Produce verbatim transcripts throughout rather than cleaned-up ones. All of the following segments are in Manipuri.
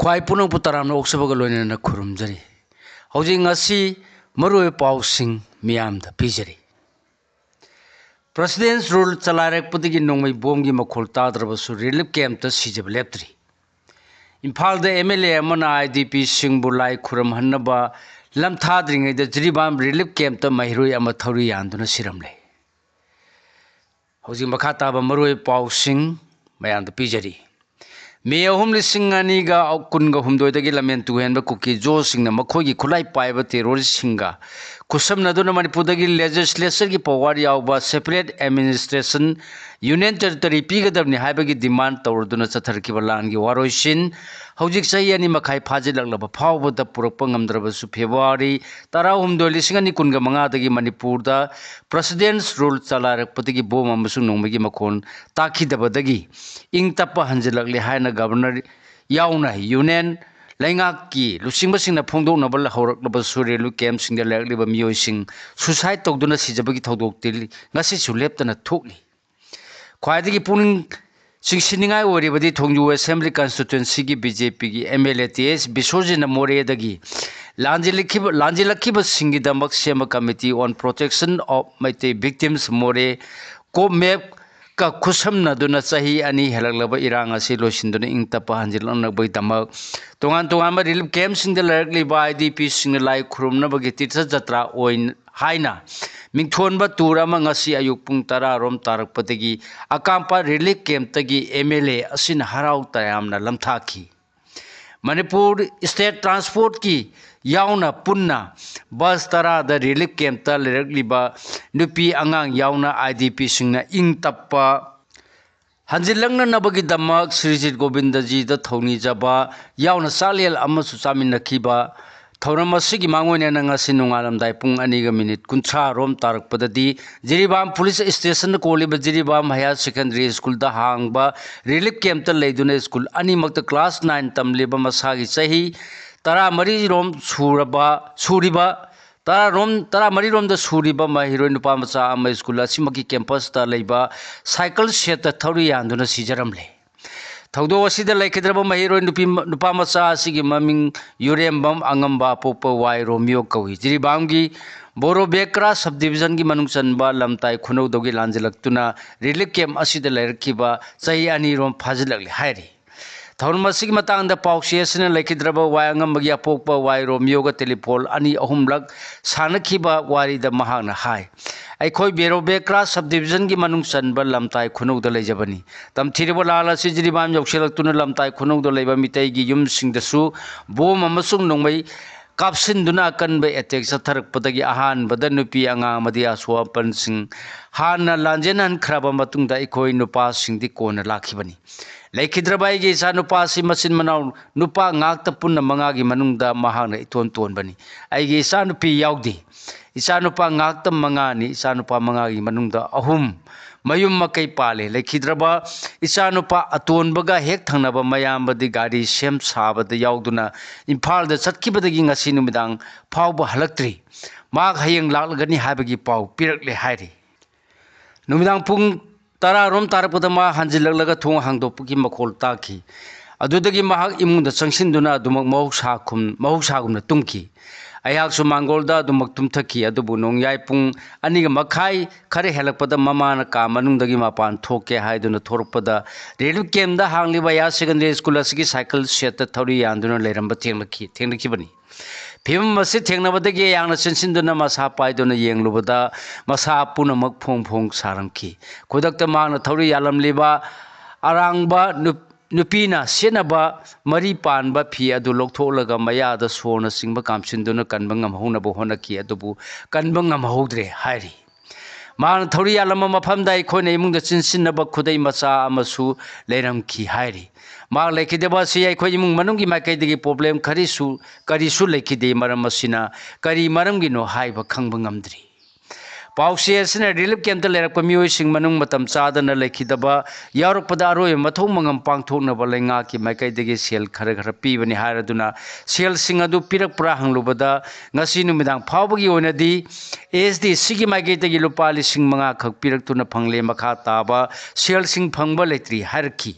ꯈ꯭ꯋꯥꯏ ꯄꯨꯝꯅꯃꯛꯄꯨ ꯇꯔꯥꯝꯅ ꯑꯣꯛꯆꯕꯒ ꯂꯣꯏꯅꯅ ꯈꯨꯔꯨꯝꯖꯔꯤ꯫ ꯍꯧꯖꯤꯛ ꯉꯁꯤ ꯃꯔꯨꯑꯣꯏꯕ ꯄꯥꯎꯁꯤꯡ ꯃꯤꯌꯥꯝꯗ ꯄꯤꯖꯔꯤ꯫ President's Rule ꯆꯂꯥꯏꯔꯛꯄꯗꯒꯤ ꯅꯣꯡꯃꯩ ꯕꯣꯝꯒꯤ ꯃꯈꯣꯜ ꯇꯥꯗ꯭ꯔꯕꯁꯨ relief campꯇ ꯁꯤꯖꯕ ꯂꯦꯞꯇ꯭ꯔꯤ꯫ ꯏꯝꯐꯥꯜꯗ M L A ꯑꯃꯅ I D Pꯁꯤꯡꯕꯨ ꯂꯥꯏ ꯈꯨꯔꯨꯝꯍꯟꯅꯕ ꯂꯝ ꯊꯥꯗ꯭ꯔꯤꯉꯩꯗ ꯖꯤꯔꯤꯕꯥꯝ relief campꯇ ꯃꯍꯩꯔꯣꯏ ꯑꯃ ꯊꯧꯔꯤ ꯌꯥꯟꯗꯨꯅ ꯁꯤꯔꯝꯂꯦ꯫ ꯍꯧꯖꯤꯛ ꯃꯈꯥ ꯇꯥꯕ ꯃꯔꯨꯑꯣꯏꯕ ꯄꯥꯎꯁꯤꯡ ꯃꯌꯥꯝꯗ ꯄꯤꯖꯔꯤ꯫ ꯃꯦ ꯑꯍꯨꯝ, ꯂꯤꯁꯤꯡ ꯑꯅꯤꯒ ꯀꯨꯟꯒ ꯍꯨꯝꯗꯣꯏꯗꯒꯤ ꯂꯝꯖꯦꯟ ꯇꯨꯍꯦꯟꯕ ꯀꯨꯀꯤ ꯖꯣꯁꯤꯡꯅ ꯃꯈꯣꯏꯒꯤ ꯈꯨꯠꯂꯥꯏ ꯄꯥꯏꯕ terroristꯁꯤꯡꯒ ꯈꯨꯠꯁꯝꯅꯗꯨꯅ ꯃꯅꯤꯄꯨꯔꯗꯒꯤ legislatureꯒꯤ power ꯌꯥꯎꯕ separate administration union territory ꯄꯤꯒꯗꯕꯅꯤ ꯍꯥꯏꯕꯒꯤ demand ꯇꯧꯔꯗꯨꯅ ꯆꯠꯊꯔꯛꯈꯤꯕ ꯂꯥꯟꯒꯤ ꯋꯥꯔꯣꯏꯁꯤꯟ ꯍꯧꯖꯤꯛ ꯆꯍꯤ ꯑꯅꯤ ꯃꯈꯥꯏ ꯐꯥꯖꯤꯜꯂꯛꯂꯕ ꯐꯥꯎꯕꯗ ꯄꯨꯔꯛꯄ ꯉꯝꯗ꯭ꯔꯕꯁꯨ February ꯇꯔꯥꯍꯨꯝꯗꯣꯏ, ꯂꯤꯁꯤꯡ ꯑꯅꯤ ꯀꯨꯟꯒ ꯃꯉꯥꯗꯒꯤ ꯃꯅꯤꯄꯨꯔꯗ President's Rule ꯆꯂꯥꯏꯔꯛꯄꯗꯒꯤ ꯕꯣꯝ ꯑꯃꯁꯨꯡ ꯅꯣꯡꯃꯩꯒꯤ ꯃꯈꯣꯟ ꯇꯥꯈꯤꯗꯕꯗꯒꯤ ꯏꯪ ꯇꯞꯄ ꯍꯟꯖꯤꯜꯂꯛꯂꯦ ꯍꯥꯏꯅ Governor ꯌꯥꯎꯅ union ꯂꯩꯉꯥꯛꯀꯤ ꯂꯨꯆꯤꯡꯕꯁꯤꯡꯅ ꯐꯣꯡꯗꯣꯛꯅꯕ ꯍꯧꯔꯛꯂꯕꯁꯨ relief campꯁꯤꯡꯗ ꯂꯩꯔꯛꯂꯤꯕ ꯃꯤꯑꯣꯏꯁꯤꯡ suicide ꯇꯧꯗꯨꯅ ꯁꯤꯖꯕꯒꯤ ꯊꯧꯗꯣꯛꯇꯤ ꯉꯁꯤꯁꯨ ꯂꯦꯞꯇꯅ ꯊꯣꯛꯂꯤ꯫ ꯈ꯭ꯋꯥꯏꯗꯒꯤ ꯄꯨꯛꯅꯤꯡ ꯆꯤꯡꯁꯤꯟꯅꯤꯡꯉꯥꯏ ꯑꯣꯏꯔꯤꯕꯗꯤ ꯊꯣꯡꯖꯨ Assembly Constituencyꯒꯤ BJPꯒꯤ MLA ꯇꯤ ꯑꯦꯁ ꯕꯤꯁꯣꯖꯤꯠꯅ ꯃꯣꯔꯦꯗꯒꯤ ꯂꯥꯟꯖꯦꯜꯂꯛꯈꯤꯕ, ꯂꯥꯟꯖꯦꯜꯂꯛꯈꯤꯕꯁꯤꯡꯒꯤꯗꯃꯛ ꯁꯦꯝꯕ Committee on Protection of Meitei Victims ꯃꯣꯔꯦ, ꯀꯣꯞꯃꯦꯞꯀ ꯈꯨꯠꯁꯝꯅꯗꯨꯅ ꯆꯍꯤ ꯑꯅꯤ ꯍꯦꯜꯂꯛꯂꯕ ꯏꯔꯥꯡ ꯑꯁꯤ ꯂꯣꯏꯁꯤꯟꯗꯨꯅ ꯏꯪ ꯇꯞꯄ ꯍꯟꯖꯤꯜꯂꯛꯅꯕꯒꯤꯗꯃꯛ ꯇꯣꯉꯥꯟ ꯇꯣꯉꯥꯟꯕ relief campꯁꯤꯡꯗ ꯂꯩꯔꯛꯂꯤꯕ IDPꯁꯤꯡꯅ ꯂꯥꯏ ꯈꯨꯔꯨꯝꯅꯕꯒꯤ ꯇꯤꯔꯊ ꯖꯇ꯭ꯔꯥ ꯑꯣꯏꯅ ꯍꯥꯏꯅ ꯃꯤꯡꯊꯣꯟꯕ tour ꯑꯃ ꯉꯁꯤ ꯑꯌꯨꯛ ꯄꯨꯡ ꯇꯔꯥ ꯔꯣꯝ ꯇꯥꯔꯛꯄꯗꯒꯤ ꯑꯀꯥꯝꯄꯥ relief campꯇꯒꯤ MLA ꯑꯁꯤꯅ ꯍꯔꯥꯎ ꯇꯌꯥꯝꯅ ꯂꯝꯊꯥꯈꯤ꯫ ꯃꯅꯤꯄꯨꯔ State Transportꯀꯤ ꯌꯥꯎꯅ ꯄꯨꯟꯅ bus ꯇꯔꯥꯗ relief campꯇ ꯂꯩꯔꯛꯂꯤꯕ ꯅꯨꯄꯤ ꯑꯉꯥꯡ ꯌꯥꯎꯅ IDPꯁꯤꯡꯅ ꯏꯪ ꯇꯞꯄ ꯍꯟꯖꯤꯜꯂꯛꯅꯅꯕꯒꯤꯗꯃꯛ ꯁ꯭ꯔꯤꯖꯤꯠ ꯒꯣꯕꯤꯟꯗꯖꯤꯗ ꯊꯧꯅꯤꯖꯕ ꯌꯥꯎꯅ ꯆꯥꯛꯂꯦꯟ ꯑꯃꯁꯨ ꯆꯥꯃꯤꯟꯅꯈꯤꯕ꯫ ꯊꯧꯔꯝ ꯑꯁꯤꯒꯤ ꯃꯥꯡꯑꯣꯏꯅꯅ ꯉꯁꯤ ꯅꯣꯡꯉꯥꯜꯂꯝꯗꯥꯏ ꯄꯨꯡ ꯑꯅꯤꯒ minute ꯀꯨꯟꯊ꯭ꯔꯥ ꯔꯣꯝ ꯇꯥꯔꯛꯄꯗꯗꯤ Jiribam Police Stationꯗ ꯀꯣꯜꯂꯤꯕ Jiribam Higher Secondary Schoolꯗ ꯍꯥꯡꯕ relief campꯇ ꯂꯩꯗꯨꯅ school ꯑꯅꯤꯃꯛꯇ class nine ꯇꯝꯂꯤꯕ ꯃꯁꯥꯒꯤ ꯆꯍꯤ ꯇꯔꯥꯃꯔꯤ ꯔꯣꯝ ꯁꯨꯔꯕ, ꯁꯨꯔꯤꯕ ꯇꯔꯥꯔꯣꯝ, ꯇꯔꯥꯃꯔꯤ ꯔꯣꯝꯗ ꯁꯨꯔꯤꯕ ꯃꯍꯩꯔꯣꯏ ꯅꯨꯄꯥ ꯃꯆꯥ ꯑꯃ school ꯑꯁꯤꯃꯛꯀꯤ campusꯇ ꯂꯩꯕ cycle shedꯇ ꯊꯧꯔꯤ ꯌꯥꯟꯗꯨꯅ ꯁꯤꯖꯔꯝꯂꯦ꯫ ꯊꯧꯗꯣꯛ ꯑꯁꯤꯗ ꯂꯩꯈꯤꯗ꯭ꯔꯕ ꯃꯍꯩꯔꯣꯏ ꯅꯨꯄꯤ, ꯅꯨꯄꯥ ꯃꯆꯥ ꯑꯁꯤꯒꯤ ꯃꯃꯤꯡ ꯌꯨꯔꯦꯝꯕꯝ ꯑꯉꯝꯕ, ꯑꯄꯣꯛꯄ ꯋꯥꯏ ꯔꯣꯃꯤꯌꯣ ꯀꯧꯏ꯫ ꯖꯤꯔꯤꯕꯥꯝꯒꯤ ꯕꯣꯔꯣꯕꯦꯀ꯭ꯔꯥ ꯁꯕ ꯗꯤꯕꯤꯖꯟꯒꯤ ꯃꯅꯨꯡ ꯆꯟꯕ ꯂꯝꯇꯥꯏ ꯈꯨꯅꯧꯗꯒꯤ ꯂꯥꯟꯖꯦꯜꯂꯛꯇꯨꯅ ꯔꯤꯂꯤꯐ ꯀꯦꯝꯞ ꯑꯁꯤꯗ ꯂꯩꯔꯛꯈꯤꯕ ꯆꯍꯤ ꯑꯅꯤꯔꯣꯝ ꯐꯥꯖꯤꯜꯂꯛꯂꯦ ꯍꯥꯏꯔꯤ꯫ ꯊꯧꯔꯝ ꯑꯁꯤꯒꯤ ꯃꯇꯥꯡꯗ ꯄꯥꯎꯆꯦ ꯑꯁꯤꯅ ꯂꯩꯈꯤꯗ꯭ꯔꯕ ꯋꯥꯏ ꯑꯉꯝꯕꯒꯤ ꯑꯄꯣꯛꯄ ꯋꯥꯏ ꯔꯣꯃꯤꯌꯣꯒ ꯇꯦꯂꯤꯐꯣꯟ ꯑꯅꯤ ꯑꯍꯨꯝꯂꯛ ꯁꯥꯟꯅꯈꯤꯕ ꯋꯥꯔꯤꯗ ꯃꯍꯥꯛꯅ ꯍꯥꯏ, "ꯑꯩꯈꯣꯏ ꯕꯦꯔꯣꯕꯦꯀ꯭ꯔꯥ ꯁꯕ ꯗꯤꯕꯤꯖꯟꯒꯤ ꯃꯅꯨꯡ ꯆꯟꯕ ꯂꯝꯇꯥꯏ ꯈꯨꯅꯧꯗ ꯂꯩꯖꯕꯅꯤ꯫ ꯇꯝꯊꯤꯔꯕ ꯂꯥꯜ ꯑꯁꯤ ꯖꯤꯔꯤꯕꯥꯝ ꯌꯧꯁꯤꯜꯂꯛꯇꯨꯅ ꯂꯝꯇꯥꯏ ꯈꯨꯅꯧꯗ ꯂꯩꯕ ꯃꯤꯇꯩꯒꯤ ꯌꯨꯝꯁꯤꯡꯗꯁꯨ ꯕꯣꯝ ꯑꯃꯁꯨꯡ ꯅꯣꯡꯃꯩ ꯀꯥꯞꯁꯤꯟꯗꯨꯅ ꯑꯀꯟꯕ ꯑꯦꯇꯦꯛ ꯆꯠꯊꯔꯛꯄꯗꯒꯤ ꯑꯍꯥꯟꯕꯗ ꯅꯨꯄꯤ, ꯑꯉꯥꯡ ꯑꯃꯗꯤ ꯑꯁꯣꯛ ꯑꯄꯟꯁꯤꯡ ꯍꯥꯟꯅ ꯂꯥꯟꯖꯦꯟꯍꯟꯈ꯭ꯔꯕ ꯃꯇꯨꯡꯗ ꯑꯩꯈꯣꯏ ꯅꯨꯄꯥꯁꯤꯡꯗꯤ ꯀꯣꯟꯅ ꯂꯥꯛꯈꯤꯕꯅꯤ꯫ ꯂꯩꯈꯤꯗ꯭ꯔꯕ ꯑꯩꯒꯤ ꯏꯆꯥ ꯅꯨꯄꯥ ꯑꯁꯤ ꯃꯆꯤꯟ ꯃꯅꯥꯎ ꯅꯨꯄꯥ ꯉꯥꯛꯇ ꯄꯨꯟꯅ ꯃꯉꯥꯒꯤ ꯃꯅꯨꯡꯗ ꯃꯍꯥꯛꯅ ꯏꯇꯣꯟ ꯇꯣꯟꯕꯅꯤ꯫ ꯑꯩꯒꯤ ꯏꯆꯥꯅꯨꯄꯤ ꯌꯥꯎꯗꯦ꯫ ꯏꯆꯥꯅꯨꯄꯥ ꯉꯥꯛꯇ ꯃꯉꯥꯅꯤ꯫ ꯏꯆꯥꯅꯨꯄꯥ ꯃꯉꯥꯒꯤ ꯃꯅꯨꯡꯗ ꯑꯍꯨꯝ ꯃꯌꯨꯝ ꯃꯀꯩ ꯄꯥꯜꯂꯦ꯫ ꯂꯩꯈꯤꯗ꯭ꯔꯕ ꯏꯆꯥꯅꯨꯄꯥ ꯑꯇꯣꯟꯕꯒ ꯍꯦꯛ ꯊꯪꯅꯕ ꯃꯌꯥꯝꯕꯗꯤ ꯒꯥꯔꯤ ꯁꯦꯝ ꯁꯥꯕꯗ ꯌꯥꯎꯗꯨꯅ ꯏꯝꯐꯥꯜꯗ ꯆꯠꯈꯤꯕꯗꯒꯤ ꯉꯁꯤ ꯅꯨꯃꯤꯗꯥꯡ ꯐꯥꯎꯕ ꯍꯜꯂꯛꯇ꯭ꯔꯤ꯫ ꯃꯍꯥꯛ ꯍꯌꯦꯡ ꯂꯥꯛꯂꯒꯅꯤ ꯍꯥꯏꯕꯒꯤ ꯄꯥꯎ ꯄꯤꯔꯛꯂꯦ" ꯍꯥꯏꯔꯤ꯫ ꯅꯨꯃꯤꯗꯥꯡ ꯄꯨꯡ ꯇꯔꯥ ꯔꯣꯝ ꯇꯥꯔꯛꯄꯗ ꯃꯥ ꯍꯟꯖꯤꯜꯂꯛꯂꯒ ꯊꯣꯡ ꯍꯥꯡꯗꯣꯛꯄꯒꯤ ꯃꯈꯣꯜ ꯇꯥꯈꯤ꯫ ꯑꯗꯨꯗꯒꯤ ꯃꯍꯥꯛ ꯏꯃꯨꯡꯗ ꯆꯪꯁꯤꯟꯗꯨꯅ ꯑꯗꯨꯃꯛ ꯃꯍꯧꯁꯥ ꯈꯨꯝ-, ꯃꯍꯧꯁꯥꯒꯨꯝꯅ ꯇꯨꯝꯈꯤ꯫ ꯑꯩꯍꯥꯛꯁꯨ ꯃꯥꯡꯒꯣꯜꯗ ꯑꯗꯨꯃꯛ ꯇꯨꯝꯊꯈꯤ꯫ ꯑꯗꯨꯕꯨ ꯅꯣꯡꯌꯥꯏ ꯄꯨꯡ ꯑꯅꯤꯒ ꯃꯈꯥꯏ ꯈꯔ ꯍꯦꯜꯂꯛꯄꯗ ꯃꯃꯥꯅ ꯀꯥ ꯃꯅꯨꯡꯗꯒꯤ ꯃꯄꯥꯟ ꯊꯣꯛꯀꯦ ꯍꯥꯏꯗꯨꯅ ꯊꯣꯔꯛꯄꯗ ꯔꯤꯂꯤꯐ ꯀꯦꯝꯞꯗ ꯍꯥꯡꯂꯤꯕ ꯍꯥꯌꯔ ꯁꯦꯀꯦꯟꯗꯔꯤ ꯁ꯭ꯀꯨꯜ ꯑꯁꯤꯒꯤ ꯁꯥꯏꯀꯜ ꯁꯦꯠꯇ ꯊꯧꯔꯤ ꯌꯥꯟꯗꯨꯅ ꯂꯩꯔꯝꯕ ꯊꯦꯡꯂꯛꯈꯤ, ꯊꯦꯡꯅꯈꯤꯕꯅꯤ꯫ ꯐꯤꯕꯝ ꯑꯁꯤ ꯊꯦꯡꯅꯕꯗꯒꯤ ꯌꯥꯝꯅ ꯆꯦꯟꯁꯤꯟꯗꯨꯅ ꯃꯁꯥ ꯄꯥꯏꯗꯨꯅ ꯌꯦꯡꯂꯨꯕꯗ ꯃꯁꯥ ꯄꯨꯝꯅꯃꯛ ꯐꯣꯡ ꯐꯣꯡ ꯁꯥꯔꯝꯈꯤ꯫ ꯈꯨꯗꯛꯇ ꯃꯍꯥꯛꯅ ꯊꯧꯔꯤ ꯌꯥꯜꯂꯝꯂꯤꯕ ꯑꯔꯥꯡꯕ ꯅꯨꯞ-, ꯅꯨꯄꯤꯅ ꯁꯦꯠꯅꯕ ꯃꯔꯤ ꯄꯥꯟꯕ ꯐꯤ ꯑꯗꯨ ꯂꯧꯊꯣꯛꯂꯒ ꯃꯌꯥꯗ ꯁꯣꯔꯅꯆꯤꯡꯕ ꯀꯥꯝꯁꯤꯟꯗꯨꯅ ꯀꯟꯕ ꯉꯝꯍꯧꯅꯕ ꯍꯣꯠꯅꯈꯤ, ꯑꯗꯨꯕꯨ ꯀꯟꯕ ꯉꯝꯍꯧꯗ꯭ꯔꯦ ꯍꯥꯏꯔꯤ꯫ ꯃꯍꯥꯛꯅ ꯊꯧꯔꯤ ꯌꯥꯜꯂꯝꯕ ꯃꯐꯝꯗ ꯑꯩꯈꯣꯏꯅ ꯏꯃꯨꯡꯗ ꯆꯤꯟꯁꯤꯟꯅꯕ ꯈꯨꯗꯩ ꯃꯆꯥ ꯑꯃꯁꯨ ꯂꯩꯔꯝꯈꯤ ꯍꯥꯏꯔꯤ꯫ ꯃꯍꯥꯛ ꯂꯩꯈꯤꯗꯕ ꯑꯁꯤ ꯑꯩꯈꯣꯏ ꯏꯃꯨꯡ ꯃꯅꯨꯡꯒꯤ ꯃꯥꯏꯀꯩꯗꯒꯤ ꯄ꯭ꯔꯣꯕ꯭ꯂꯦꯝ ꯀꯔꯤꯁꯨ, ꯀꯔꯤꯁꯨ ꯂꯩꯈꯤꯗꯦ꯫ ꯃꯔꯝ ꯑꯁꯤꯅ ꯀꯔꯤ ꯃꯔꯝꯒꯤꯅꯣ ꯍꯥꯏꯕ ꯈꯪꯕ ꯉꯝꯗ꯭ꯔꯤ꯫ ꯄꯥꯎꯆꯦ ꯑꯁꯤꯅ ꯔꯤꯂꯤꯐ ꯀꯦꯝꯞꯇ ꯂꯩꯔꯛꯄ ꯃꯤꯑꯣꯏꯁꯤꯡ ꯃꯅꯨꯡ ꯃꯇꯝ ꯆꯥꯗꯅ ꯂꯩꯈꯤꯗꯕ ꯌꯥꯎꯔꯛꯄꯗ ꯑꯔꯣꯏꯕ ꯃꯊꯧ ꯃꯉꯝ ꯄꯥꯡꯊꯣꯛꯅꯕ ꯂꯩꯉꯥꯛꯀꯤ ꯃꯥꯏꯀꯩꯗꯒꯤ ꯁꯦꯜ ꯈꯔ ꯈꯔ ꯄꯤꯕꯅꯤ ꯍꯥꯏꯔꯗꯨꯅ ꯁꯦꯜꯁꯤꯡ ꯑꯗꯨ ꯄꯤꯔꯛꯄ꯭ꯔꯥ ꯍꯪꯂꯨꯕꯗ ꯉꯁꯤ ꯅꯨꯃꯤꯗꯥꯡ ꯐꯥꯎꯕꯒꯤ ꯑꯣꯏꯅꯗꯤ ꯑꯦꯁ ꯗꯤ ꯁꯤꯒꯤ ꯃꯥꯏꯀꯩꯗꯒꯤ ꯂꯨꯄꯥ ꯂꯤꯁꯤꯡ ꯃꯉꯥ ꯈꯛ ꯄꯤꯔꯛꯇꯨꯅ ꯐꯪꯂꯦ, ꯃꯈꯥ ꯇꯥꯕ ꯁꯦꯜꯁꯤꯡ ꯐꯪꯕ ꯂꯩꯇ꯭ꯔꯤ ꯍꯥꯏꯔꯛꯈꯤ꯫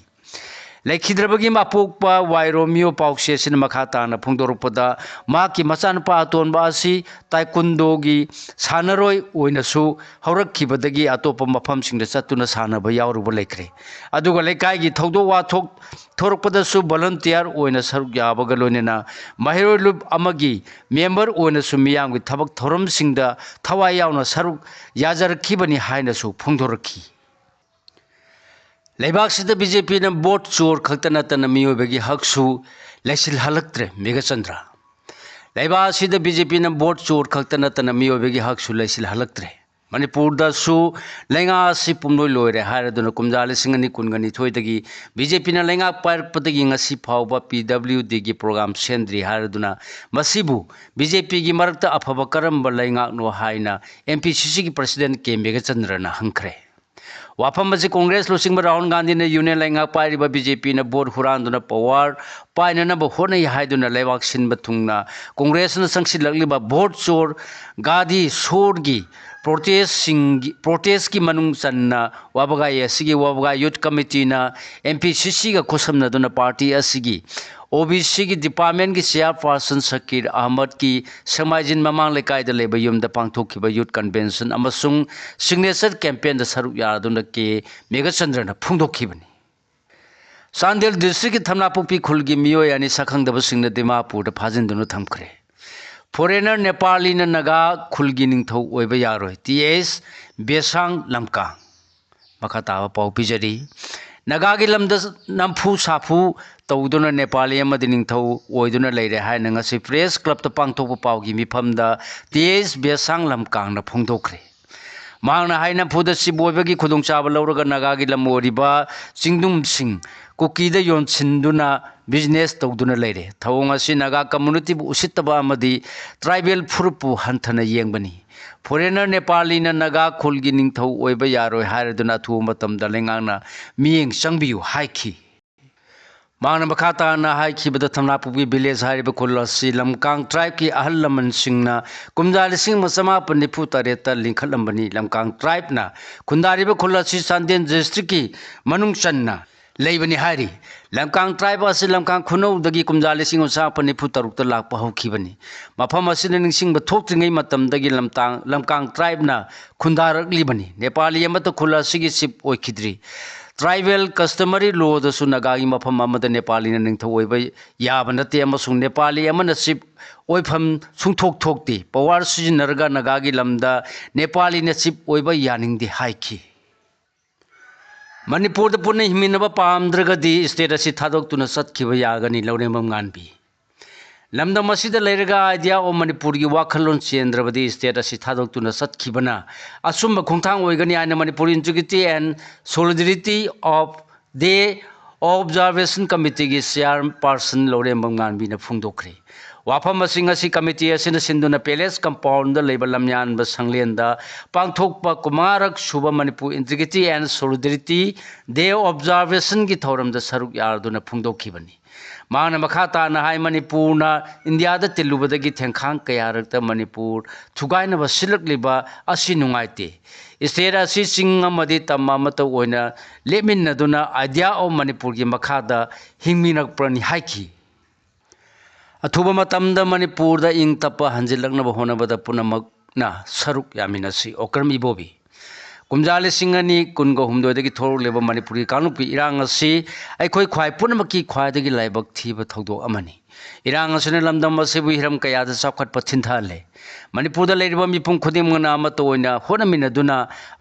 ꯂꯩꯈꯤꯗ꯭ꯔꯕꯒꯤ ꯃꯄꯣꯛꯄ ꯋꯥꯏ ꯔꯣꯃꯤꯌꯣ ꯄꯥꯎꯆꯦꯁꯤꯅ ꯃꯈꯥ ꯇꯥꯅ ꯐꯣꯡꯗꯣꯔꯛꯄꯗ, ꯃꯍꯥꯛꯀꯤ ꯃꯆꯥꯅꯨꯄꯥ ꯑꯇꯣꯟꯕ ꯑꯁꯤ ꯇꯥꯏꯀꯨꯟꯗꯣꯒꯤ ꯁꯥꯟꯅꯔꯣꯏ ꯑꯣꯏꯅꯁꯨ ꯍꯧꯔꯛꯈꯤꯕꯗꯒꯤ ꯑꯇꯣꯞꯄ ꯃꯐꯝꯁꯤꯡꯗ ꯆꯠꯇꯨꯅ ꯁꯥꯟꯅꯕ ꯌꯥꯎꯔꯨꯕ ꯂꯩꯈ꯭ꯔꯦ꯫ ꯑꯗꯨꯒ ꯂꯩꯀꯥꯏꯒꯤ ꯊꯧꯗꯣꯛ ꯋꯥꯊꯣꯛ ꯊꯣꯔꯛꯄꯗꯁꯨ ꯚꯣꯂꯟꯇꯤꯌꯥꯔ ꯑꯣꯏꯅ ꯁꯔꯨꯛ ꯌꯥꯕꯒ ꯂꯣꯏꯅꯅ ꯃꯍꯩꯔꯣꯏ ꯂꯨꯞ ꯑꯃꯒꯤ ꯃꯦꯝꯕꯔ ꯑꯣꯏꯅꯁꯨ ꯃꯤꯌꯥꯝꯒꯤ ꯊꯕꯛ ꯊꯧꯔꯝꯁꯤꯡꯗ ꯊꯋꯥꯏ ꯌꯥꯎꯅ ꯁꯔꯨꯛ ꯌꯥꯖꯔꯛꯈꯤꯕꯅꯤ ꯍꯥꯏꯅꯁꯨ ꯐꯣꯡꯗꯣꯔꯛꯈꯤ꯫ ꯂꯩꯕꯥꯛꯁꯤꯗ ꯕꯤ ꯖꯦ ꯄꯤꯅ ꯚꯣꯠ ꯆꯣꯔ ꯈꯛꯇ ꯅꯠꯇꯅ ꯃꯤꯑꯣꯏꯕꯒꯤ ꯍꯛꯁꯨ ꯂꯩꯁꯤꯜꯍꯜꯂꯛꯇ꯭ꯔꯦ꯫ ꯃꯦꯘꯆꯟꯗ꯭ꯔ, ꯂꯩꯕꯥꯛ ꯑꯁꯤꯗ ꯕꯤ ꯖꯦ ꯄꯤꯅ ꯚꯣꯠ ꯆꯣꯔ ꯈꯛꯇ ꯅꯠꯇꯅ ꯃꯤꯑꯣꯏꯕꯒꯤ ꯍꯛꯁꯨ ꯂꯩꯁꯤꯜꯍꯜꯂꯛꯇ꯭ꯔꯦ꯫ ꯃꯅꯤꯄꯨꯔꯗꯁꯨ ꯂꯩꯉꯥꯛ ꯑꯁꯤ ꯄꯨꯝꯂꯣꯏ ꯂꯣꯏꯔꯦ ꯍꯥꯏꯔꯗꯨꯅ ꯀꯨꯝꯖꯥ ꯂꯤꯁꯤꯡ ꯑꯅꯤ ꯀꯨꯟꯒ ꯅꯤꯊꯣꯏꯗꯒꯤ ꯕꯤ ꯖꯦ ꯄꯤꯅ ꯂꯩꯉꯥꯛ ꯄꯥꯏꯔꯛꯄꯗꯒꯤ ꯉꯁꯤ ꯐꯥꯎꯕ ꯄꯤ ꯗꯕ꯭ꯂꯤꯎ ꯗꯤꯒꯤ ꯄ꯭ꯔꯣꯒ꯭ꯔꯥꯝ ꯁꯦꯝꯗ꯭ꯔꯤ ꯍꯥꯏꯔꯗꯨꯅ ꯃꯁꯤꯕꯨ ꯕꯤ ꯖꯦ ꯄꯤꯒꯤ ꯃꯔꯛꯇ ꯑꯐꯕ ꯀꯔꯝꯕ ꯂꯩꯉꯥꯛꯅꯣ ꯍꯥꯏꯅ ꯑꯦꯝ ꯄꯤ ꯁꯤ ꯁꯤꯒꯤ ꯄ꯭ꯔꯁꯤꯗꯦꯟ ꯀꯦ ꯃꯦꯘꯆꯟꯗ꯭ꯔꯅ ꯍꯪꯈ꯭ꯔꯦ꯫ ꯋꯥꯐꯝ ꯑꯁꯤ ꯀꯣꯡꯒ꯭ꯔꯦꯁ ꯂꯨꯆꯤꯡꯕ ꯔꯥꯍꯨꯜ ꯒꯥꯟꯙꯤꯅ ꯌꯨꯅꯤꯌꯟ ꯂꯩꯉꯥꯛ ꯄꯥꯏꯔꯤꯕ ꯕꯤ ꯖꯦ ꯄꯤꯅ ꯚꯣꯠ ꯍꯨꯔꯥꯟꯗꯨꯅ ꯄꯋꯥꯔ ꯄꯥꯏꯅꯅꯕ ꯍꯣꯠꯅꯩ ꯍꯥꯏꯗꯨꯅ ꯂꯩꯕꯥꯛ ꯁꯤꯟꯕ ꯊꯨꯡꯅ ꯀꯣꯡꯒ꯭ꯔꯦꯁꯅ ꯆꯪꯁꯤꯜꯂꯛꯂꯤꯕ ꯚꯣꯠ ꯆꯣꯔ, ꯒꯥꯗꯤ ꯁꯣꯔꯒꯤ ꯄ꯭ꯔꯣꯇꯦꯁꯁꯤꯡꯒꯤ, ꯄ꯭ꯔꯣꯇꯦꯁꯀꯤ ꯃꯅꯨꯡ ꯆꯟꯅ ꯋꯥꯕꯒꯥꯏ ꯑꯁꯤꯒꯤ ꯋꯥꯕꯒꯥꯏ ꯌꯨꯠ ꯀꯃꯤꯇꯤꯅ ꯑꯦꯝ ꯄꯤ ꯁꯤ ꯁꯤꯒ ꯈꯨꯠꯁꯝꯅꯗꯨꯅ ꯄꯥꯔꯇꯤ ꯑꯁꯤꯒꯤ ꯑꯣ ꯕꯤ ꯁꯤꯒꯤ ꯗꯤꯄꯥꯔꯠꯃꯦꯟꯒꯤ ꯆꯤꯌꯥꯔꯄꯥꯔꯁꯟ ꯁꯀꯤꯔ ꯑꯍꯃꯗꯀꯤ ꯁꯦꯛꯃꯥꯏꯖꯤꯟ ꯃꯃꯥꯡ ꯂꯩꯀꯥꯏꯗ ꯂꯩꯕ ꯌꯨꯝꯗ ꯄꯥꯡꯊꯣꯛꯈꯤꯕ ꯌꯨꯠ ꯀꯟꯚꯦꯟꯁꯟ ꯑꯃꯁꯨꯡ ꯁꯤꯒꯅꯦꯆꯔ ꯀꯦꯝꯄꯦꯟꯗ ꯁꯔꯨꯛ ꯌꯥꯗꯨꯅ ꯀꯦ ꯃꯦꯘꯆꯟꯗ꯭ꯔꯅ ꯐꯣꯡꯗꯣꯛꯈꯤꯕꯅꯤ꯫ ꯆꯥꯟꯗꯦꯜ ꯗꯤꯁꯇ꯭ꯔꯤꯛꯀꯤ ꯊꯝꯅꯥꯄꯣꯛꯄꯤ ꯈꯨꯜꯒꯤ ꯃꯤꯑꯣꯏ ꯑꯅꯤ ꯁꯛꯈꯪꯗꯕꯁꯤꯡꯅ ꯗꯤꯃꯥꯄꯨꯔꯗ ꯐꯥꯖꯤꯟꯗꯨꯅ ꯊꯝꯈ꯭ꯔꯦ꯫ ꯐꯣꯔꯦꯅꯔ ꯅꯦꯄꯥꯂꯤꯅ ꯅꯥꯒꯥ ꯈꯨꯜꯒꯤ ꯅꯤꯡꯊꯧ ꯑꯣꯏꯕ ꯌꯥꯔꯣꯏ, ꯇꯤ ꯑꯦꯁ ꯕꯦꯁꯥꯡ ꯂꯝꯀꯥꯡ꯫ ꯃꯈꯥ ꯇꯥꯕ ꯄꯥꯎ ꯄꯤꯖꯔꯤ꯫ ꯅꯥꯒꯥꯒꯤ ꯂꯝꯗ ꯅꯝꯐꯨ ꯁꯥꯐꯨ ꯇꯧꯗꯨꯅ ꯅꯦꯄꯥꯂꯤ ꯑꯃꯗꯤ ꯅꯤꯡꯊꯧ ꯑꯣꯏꯗꯨꯅ ꯂꯩꯔꯦ ꯍꯥꯏꯅ ꯉꯁꯤ ꯄ꯭ꯔꯦꯁ ꯀ꯭ꯂꯕꯇ ꯄꯥꯡꯊꯣꯛꯄ ꯄꯥꯎꯒꯤ ꯃꯤꯐꯝꯗ ꯇꯤ ꯑꯦꯁ ꯕꯦꯁꯥꯡ ꯂꯝꯀꯥꯡꯅ ꯐꯣꯡꯗꯣꯛꯈ꯭ꯔꯦ꯫ ꯃꯍꯥꯛꯅ ꯍꯥꯏ, ꯅꯝꯐꯨꯗ ꯆꯤꯞ ꯑꯣꯏꯕꯒꯤ ꯈꯨꯗꯣꯡꯆꯥꯕ ꯂꯧꯔꯒ ꯅꯥꯒꯥꯒꯤ ꯂꯝ ꯑꯣꯏꯔꯤꯕ ꯆꯤꯡꯗꯨꯝꯁꯤꯡ ꯀꯨꯀꯤꯗ ꯌꯣꯟꯁꯤꯟꯗꯨꯅ ꯕꯤꯖꯤꯅꯦꯁ ꯇꯧꯗꯨꯅ ꯂꯩꯔꯦ꯫ ꯊꯧꯑꯣꯡ ꯑꯁꯤ ꯅꯥꯒꯥ ꯀꯝꯃꯨꯅꯤꯇꯤꯕꯨ ꯎꯁꯤꯠꯇꯕ ꯑꯃꯗꯤ ꯇ꯭ꯔꯥꯏꯕꯦꯜ ꯐꯨꯔꯨꯞꯄꯨ ꯍꯟꯊꯅ ꯌꯦꯡꯕꯅꯤ꯫ ꯐꯣꯔꯦꯅꯔ ꯅꯦꯄꯥꯂꯤꯅ ꯅꯥꯒꯥ ꯈꯨꯜꯒꯤ ꯅꯤꯡꯊꯧ ꯑꯣꯏꯕ ꯌꯥꯔꯣꯏ ꯍꯥꯏꯔꯗꯨꯅ ꯑꯊꯨꯕ ꯃꯇꯝꯗ ꯂꯩꯉꯥꯛꯅ ꯃꯤꯠꯌꯦꯡ ꯆꯪꯕꯤꯌꯨ ꯍꯥꯏꯈꯤ꯫ ꯃꯍꯥꯛꯅ ꯃꯈꯥ ꯇꯥꯅ ꯍꯥꯏꯈꯤꯕꯗ, ꯊꯝꯅꯥꯄꯣꯛꯄꯤ ꯚꯤꯂꯦꯖ ꯍꯥꯏꯔꯤꯕ ꯈꯨꯜ ꯑꯁꯤ ꯂꯝꯀꯥꯡ ꯇ꯭ꯔꯥꯏꯕꯀꯤ ꯑꯍꯜ ꯂꯃꯟꯁꯤꯡꯅ ꯀꯨꯝꯖꯥ ꯂꯤꯁꯤꯡ ꯑꯃ ꯆꯃꯥꯄꯟ ꯅꯤꯐꯨ ꯇꯔꯦꯠꯇ ꯂꯤꯡꯈꯠꯂꯝꯕꯅꯤ꯫ ꯂꯝꯀꯥꯡ ꯇ꯭ꯔꯥꯏꯕꯅ ꯈꯨꯟꯗꯥꯔꯤꯕ ꯈꯨꯜ ꯑꯁꯤ ꯆꯥꯟꯗꯦꯜ ꯗꯤꯁꯇ꯭ꯔꯤꯛꯀꯤ ꯃꯅꯨꯡ ꯆꯟꯅ ꯂꯩꯕꯅꯤ ꯍꯥꯏꯔꯤ꯫ ꯂꯝꯀꯥꯡ tribe ꯑꯁꯤ ꯂꯝꯀꯥꯡ ꯈꯨꯅꯧꯗꯒꯤ ꯀꯨꯝꯖꯥ ꯂꯤꯁꯤꯡ ꯑꯃ ꯆꯥꯃꯥꯄꯟ ꯅꯤꯐꯨ ꯇꯔꯨꯛꯇ ꯂꯥꯛꯄ ꯍꯧꯈꯤꯕꯅꯤ꯫ ꯃꯐꯝ ꯑꯁꯤꯗ ꯅꯤꯡꯁꯤꯡꯕ ꯊꯣꯛꯇ꯭ꯔꯤꯉꯩ ꯃꯇꯝꯗꯒꯤ ꯂꯝꯇꯥꯡ-, ꯂꯝꯀꯥꯡ tribeꯅ ꯈꯨꯟꯗꯥꯔꯛꯂꯤꯕꯅꯤ꯫ ꯅꯦꯄꯥꯂꯤ ꯑꯃꯠꯇ ꯈꯨꯜ ꯑꯁꯤꯒꯤ chief ꯑꯣꯏꯈꯤꯗ꯭ꯔꯤ꯫ Tribal customary lawꯗꯁꯨ ꯅꯥꯒꯥꯒꯤ ꯃꯐꯝ ꯑꯃꯗ ꯅꯦꯄꯥꯂꯤꯅ ꯅꯤꯡꯊꯧ ꯑꯣꯏꯕ ꯌꯥꯕ ꯅꯠꯇꯦ ꯑꯃꯁꯨꯡ ꯅꯦꯄꯥꯂꯤ ꯑꯃꯅ chief ꯑꯣꯏꯐꯝ ꯁꯨꯡꯊꯣꯛ ꯊꯣꯛꯇꯦ꯫ Power ꯁꯤꯖꯤꯟꯅꯔꯒ ꯅꯥꯒꯥꯒꯤ ꯂꯝꯗ ꯅꯦꯄꯥꯂꯤꯅ chief ꯑꯣꯏꯕ ꯌꯥꯅꯤꯡꯗꯦ ꯍꯥꯏꯈꯤ꯫ ꯃꯅꯤꯄꯨꯔꯗ ꯄꯨꯟꯅ ꯍꯤꯡꯃꯤꯟꯅꯕ ꯄꯥꯝꯗ꯭ꯔꯒꯗꯤ state ꯑꯁꯤ ꯊꯥꯗꯣꯛꯇꯨꯅ ꯆꯠꯈꯤꯕ ꯌꯥꯒꯅꯤ, ꯂꯧꯔꯦꯝꯕꯝ ꯉꯥꯟꯕꯤ꯫ ꯂꯝꯗꯝ ꯑꯁꯤꯗ ꯂꯩꯔꯒ Idea of Manipurꯒꯤ ꯋꯥꯈꯜꯂꯣꯟ ꯆꯦꯟꯗ꯭ꯔꯕꯗꯤ state ꯑꯁꯤ ꯊꯥꯗꯣꯛꯇꯨꯅ ꯆꯠꯈꯤꯕꯅ ꯑꯆꯨꯝꯕ ꯈꯣꯡꯊꯥꯡ ꯑꯣꯏꯒꯅꯤ ꯍꯥꯏꯅ Manipur Integrity and Solidarity of Day Observation Committeeꯒꯤ chairperson ꯂꯧꯔꯦꯝꯕꯝ ꯉꯥꯟꯕꯤꯅ ꯐꯣꯡꯗꯣꯛꯈ꯭ꯔꯦ꯫ ꯋꯥꯐꯝ ꯑꯁꯤ ꯉꯁꯤ committee ꯑꯁꯤꯅ ꯁꯤꯟꯗꯨꯅ palace compoundꯗ ꯂꯩꯕ ꯂꯝꯌꯥꯟꯕ ꯁꯪꯂꯦꯟꯗ ꯄꯥꯡꯊꯣꯛꯄ ꯀꯨꯟꯃꯉꯥꯔꯛ ꯁꯨꯕ Manipur Integrity and Solidarity Day Observationꯒꯤ ꯊꯧꯔꯝꯗ ꯁꯔꯨꯛ ꯌꯥꯗꯨꯅ ꯐꯣꯡꯗꯣꯛꯈꯤꯕꯅꯤ꯫ ꯃꯍꯥꯛꯅ ꯃꯈꯥ ꯇꯥꯅ ꯍꯥꯏ, ꯃꯅꯤꯄꯨꯔꯅ ꯏꯟꯗꯤꯌꯥꯗ ꯇꯤꯜꯂꯨꯕꯗꯒꯤ ꯊꯦꯡꯈꯥꯡ ꯀꯌꯥꯔꯛꯇ ꯃꯅꯤꯄꯨꯔ ꯊꯨꯒꯥꯏꯅꯕ ꯁꯤꯜꯂꯛꯂꯤꯕ ꯑꯁꯤ ꯅꯨꯡꯉꯥꯏꯇꯦ꯫ State ꯑꯁꯤ ꯆꯤꯡ ꯑꯃꯗꯤ ꯇꯝ ꯑꯃꯠꯇ ꯑꯣꯏꯅ ꯂꯦꯞꯃꯤꯟꯅꯗꯨꯅ Idea of Manipurꯒꯤ ꯃꯈꯥꯗ ꯍꯤꯡꯃꯤꯟꯅꯔꯛꯄꯅꯤ ꯍꯥꯏꯈꯤ꯫ ꯑꯊꯨꯕ ꯃꯇꯝꯗ ꯃꯅꯤꯄꯨꯔꯗ ꯏꯪ ꯇꯞꯄ ꯍꯟꯖꯤꯜꯂꯛꯅꯕ ꯍꯣꯠꯅꯕꯗ ꯄꯨꯝꯅꯃꯛꯅ ꯁꯔꯨꯛ ꯌꯥꯃꯤꯟꯅꯁꯤ꯫ ꯑꯣꯀ꯭ꯔꯝ ꯏꯕꯣꯕꯤ꯫ ꯀꯨꯝꯖꯥ ꯂꯤꯁꯤꯡ ꯑꯅꯤ ꯀꯨꯟꯒ ꯍꯨꯝꯗꯣꯏꯗꯒꯤ ꯊꯣꯛꯂꯛꯂꯤꯕ ꯃꯅꯤꯄꯨꯔꯒꯤ ꯀꯥꯡꯂꯨꯞꯀꯤ ꯏꯔꯥꯡ ꯑꯁꯤ ꯑꯩꯈꯣꯏ ꯈ꯭ꯋꯥꯏ ꯄꯨꯝꯅꯃꯛꯀꯤ ꯈ꯭ꯋꯥꯏꯗꯒꯤ ꯂꯥꯏꯕꯛ ꯊꯤꯕ ꯊꯧꯗꯣꯛ ꯑꯃꯅꯤ꯫ ꯏꯔꯥꯡ ꯑꯁꯤꯅ ꯂꯝꯗꯝ ꯑꯁꯤꯕꯨ ꯍꯤꯔꯝ ꯀꯌꯥꯗ ꯆꯥꯎꯈꯠꯄ ꯊꯤꯟꯊꯍꯜꯂꯦ꯫ ꯃꯅꯤꯄꯨꯔꯗ ꯂꯩꯔꯤꯕ ꯃꯤꯄꯨꯝ ꯈꯨꯗꯤꯡꯃꯛꯅ ꯑꯃꯠꯇ ꯑꯣꯏꯅ ꯍꯣꯠꯅꯃꯤꯟꯅꯗꯨꯅ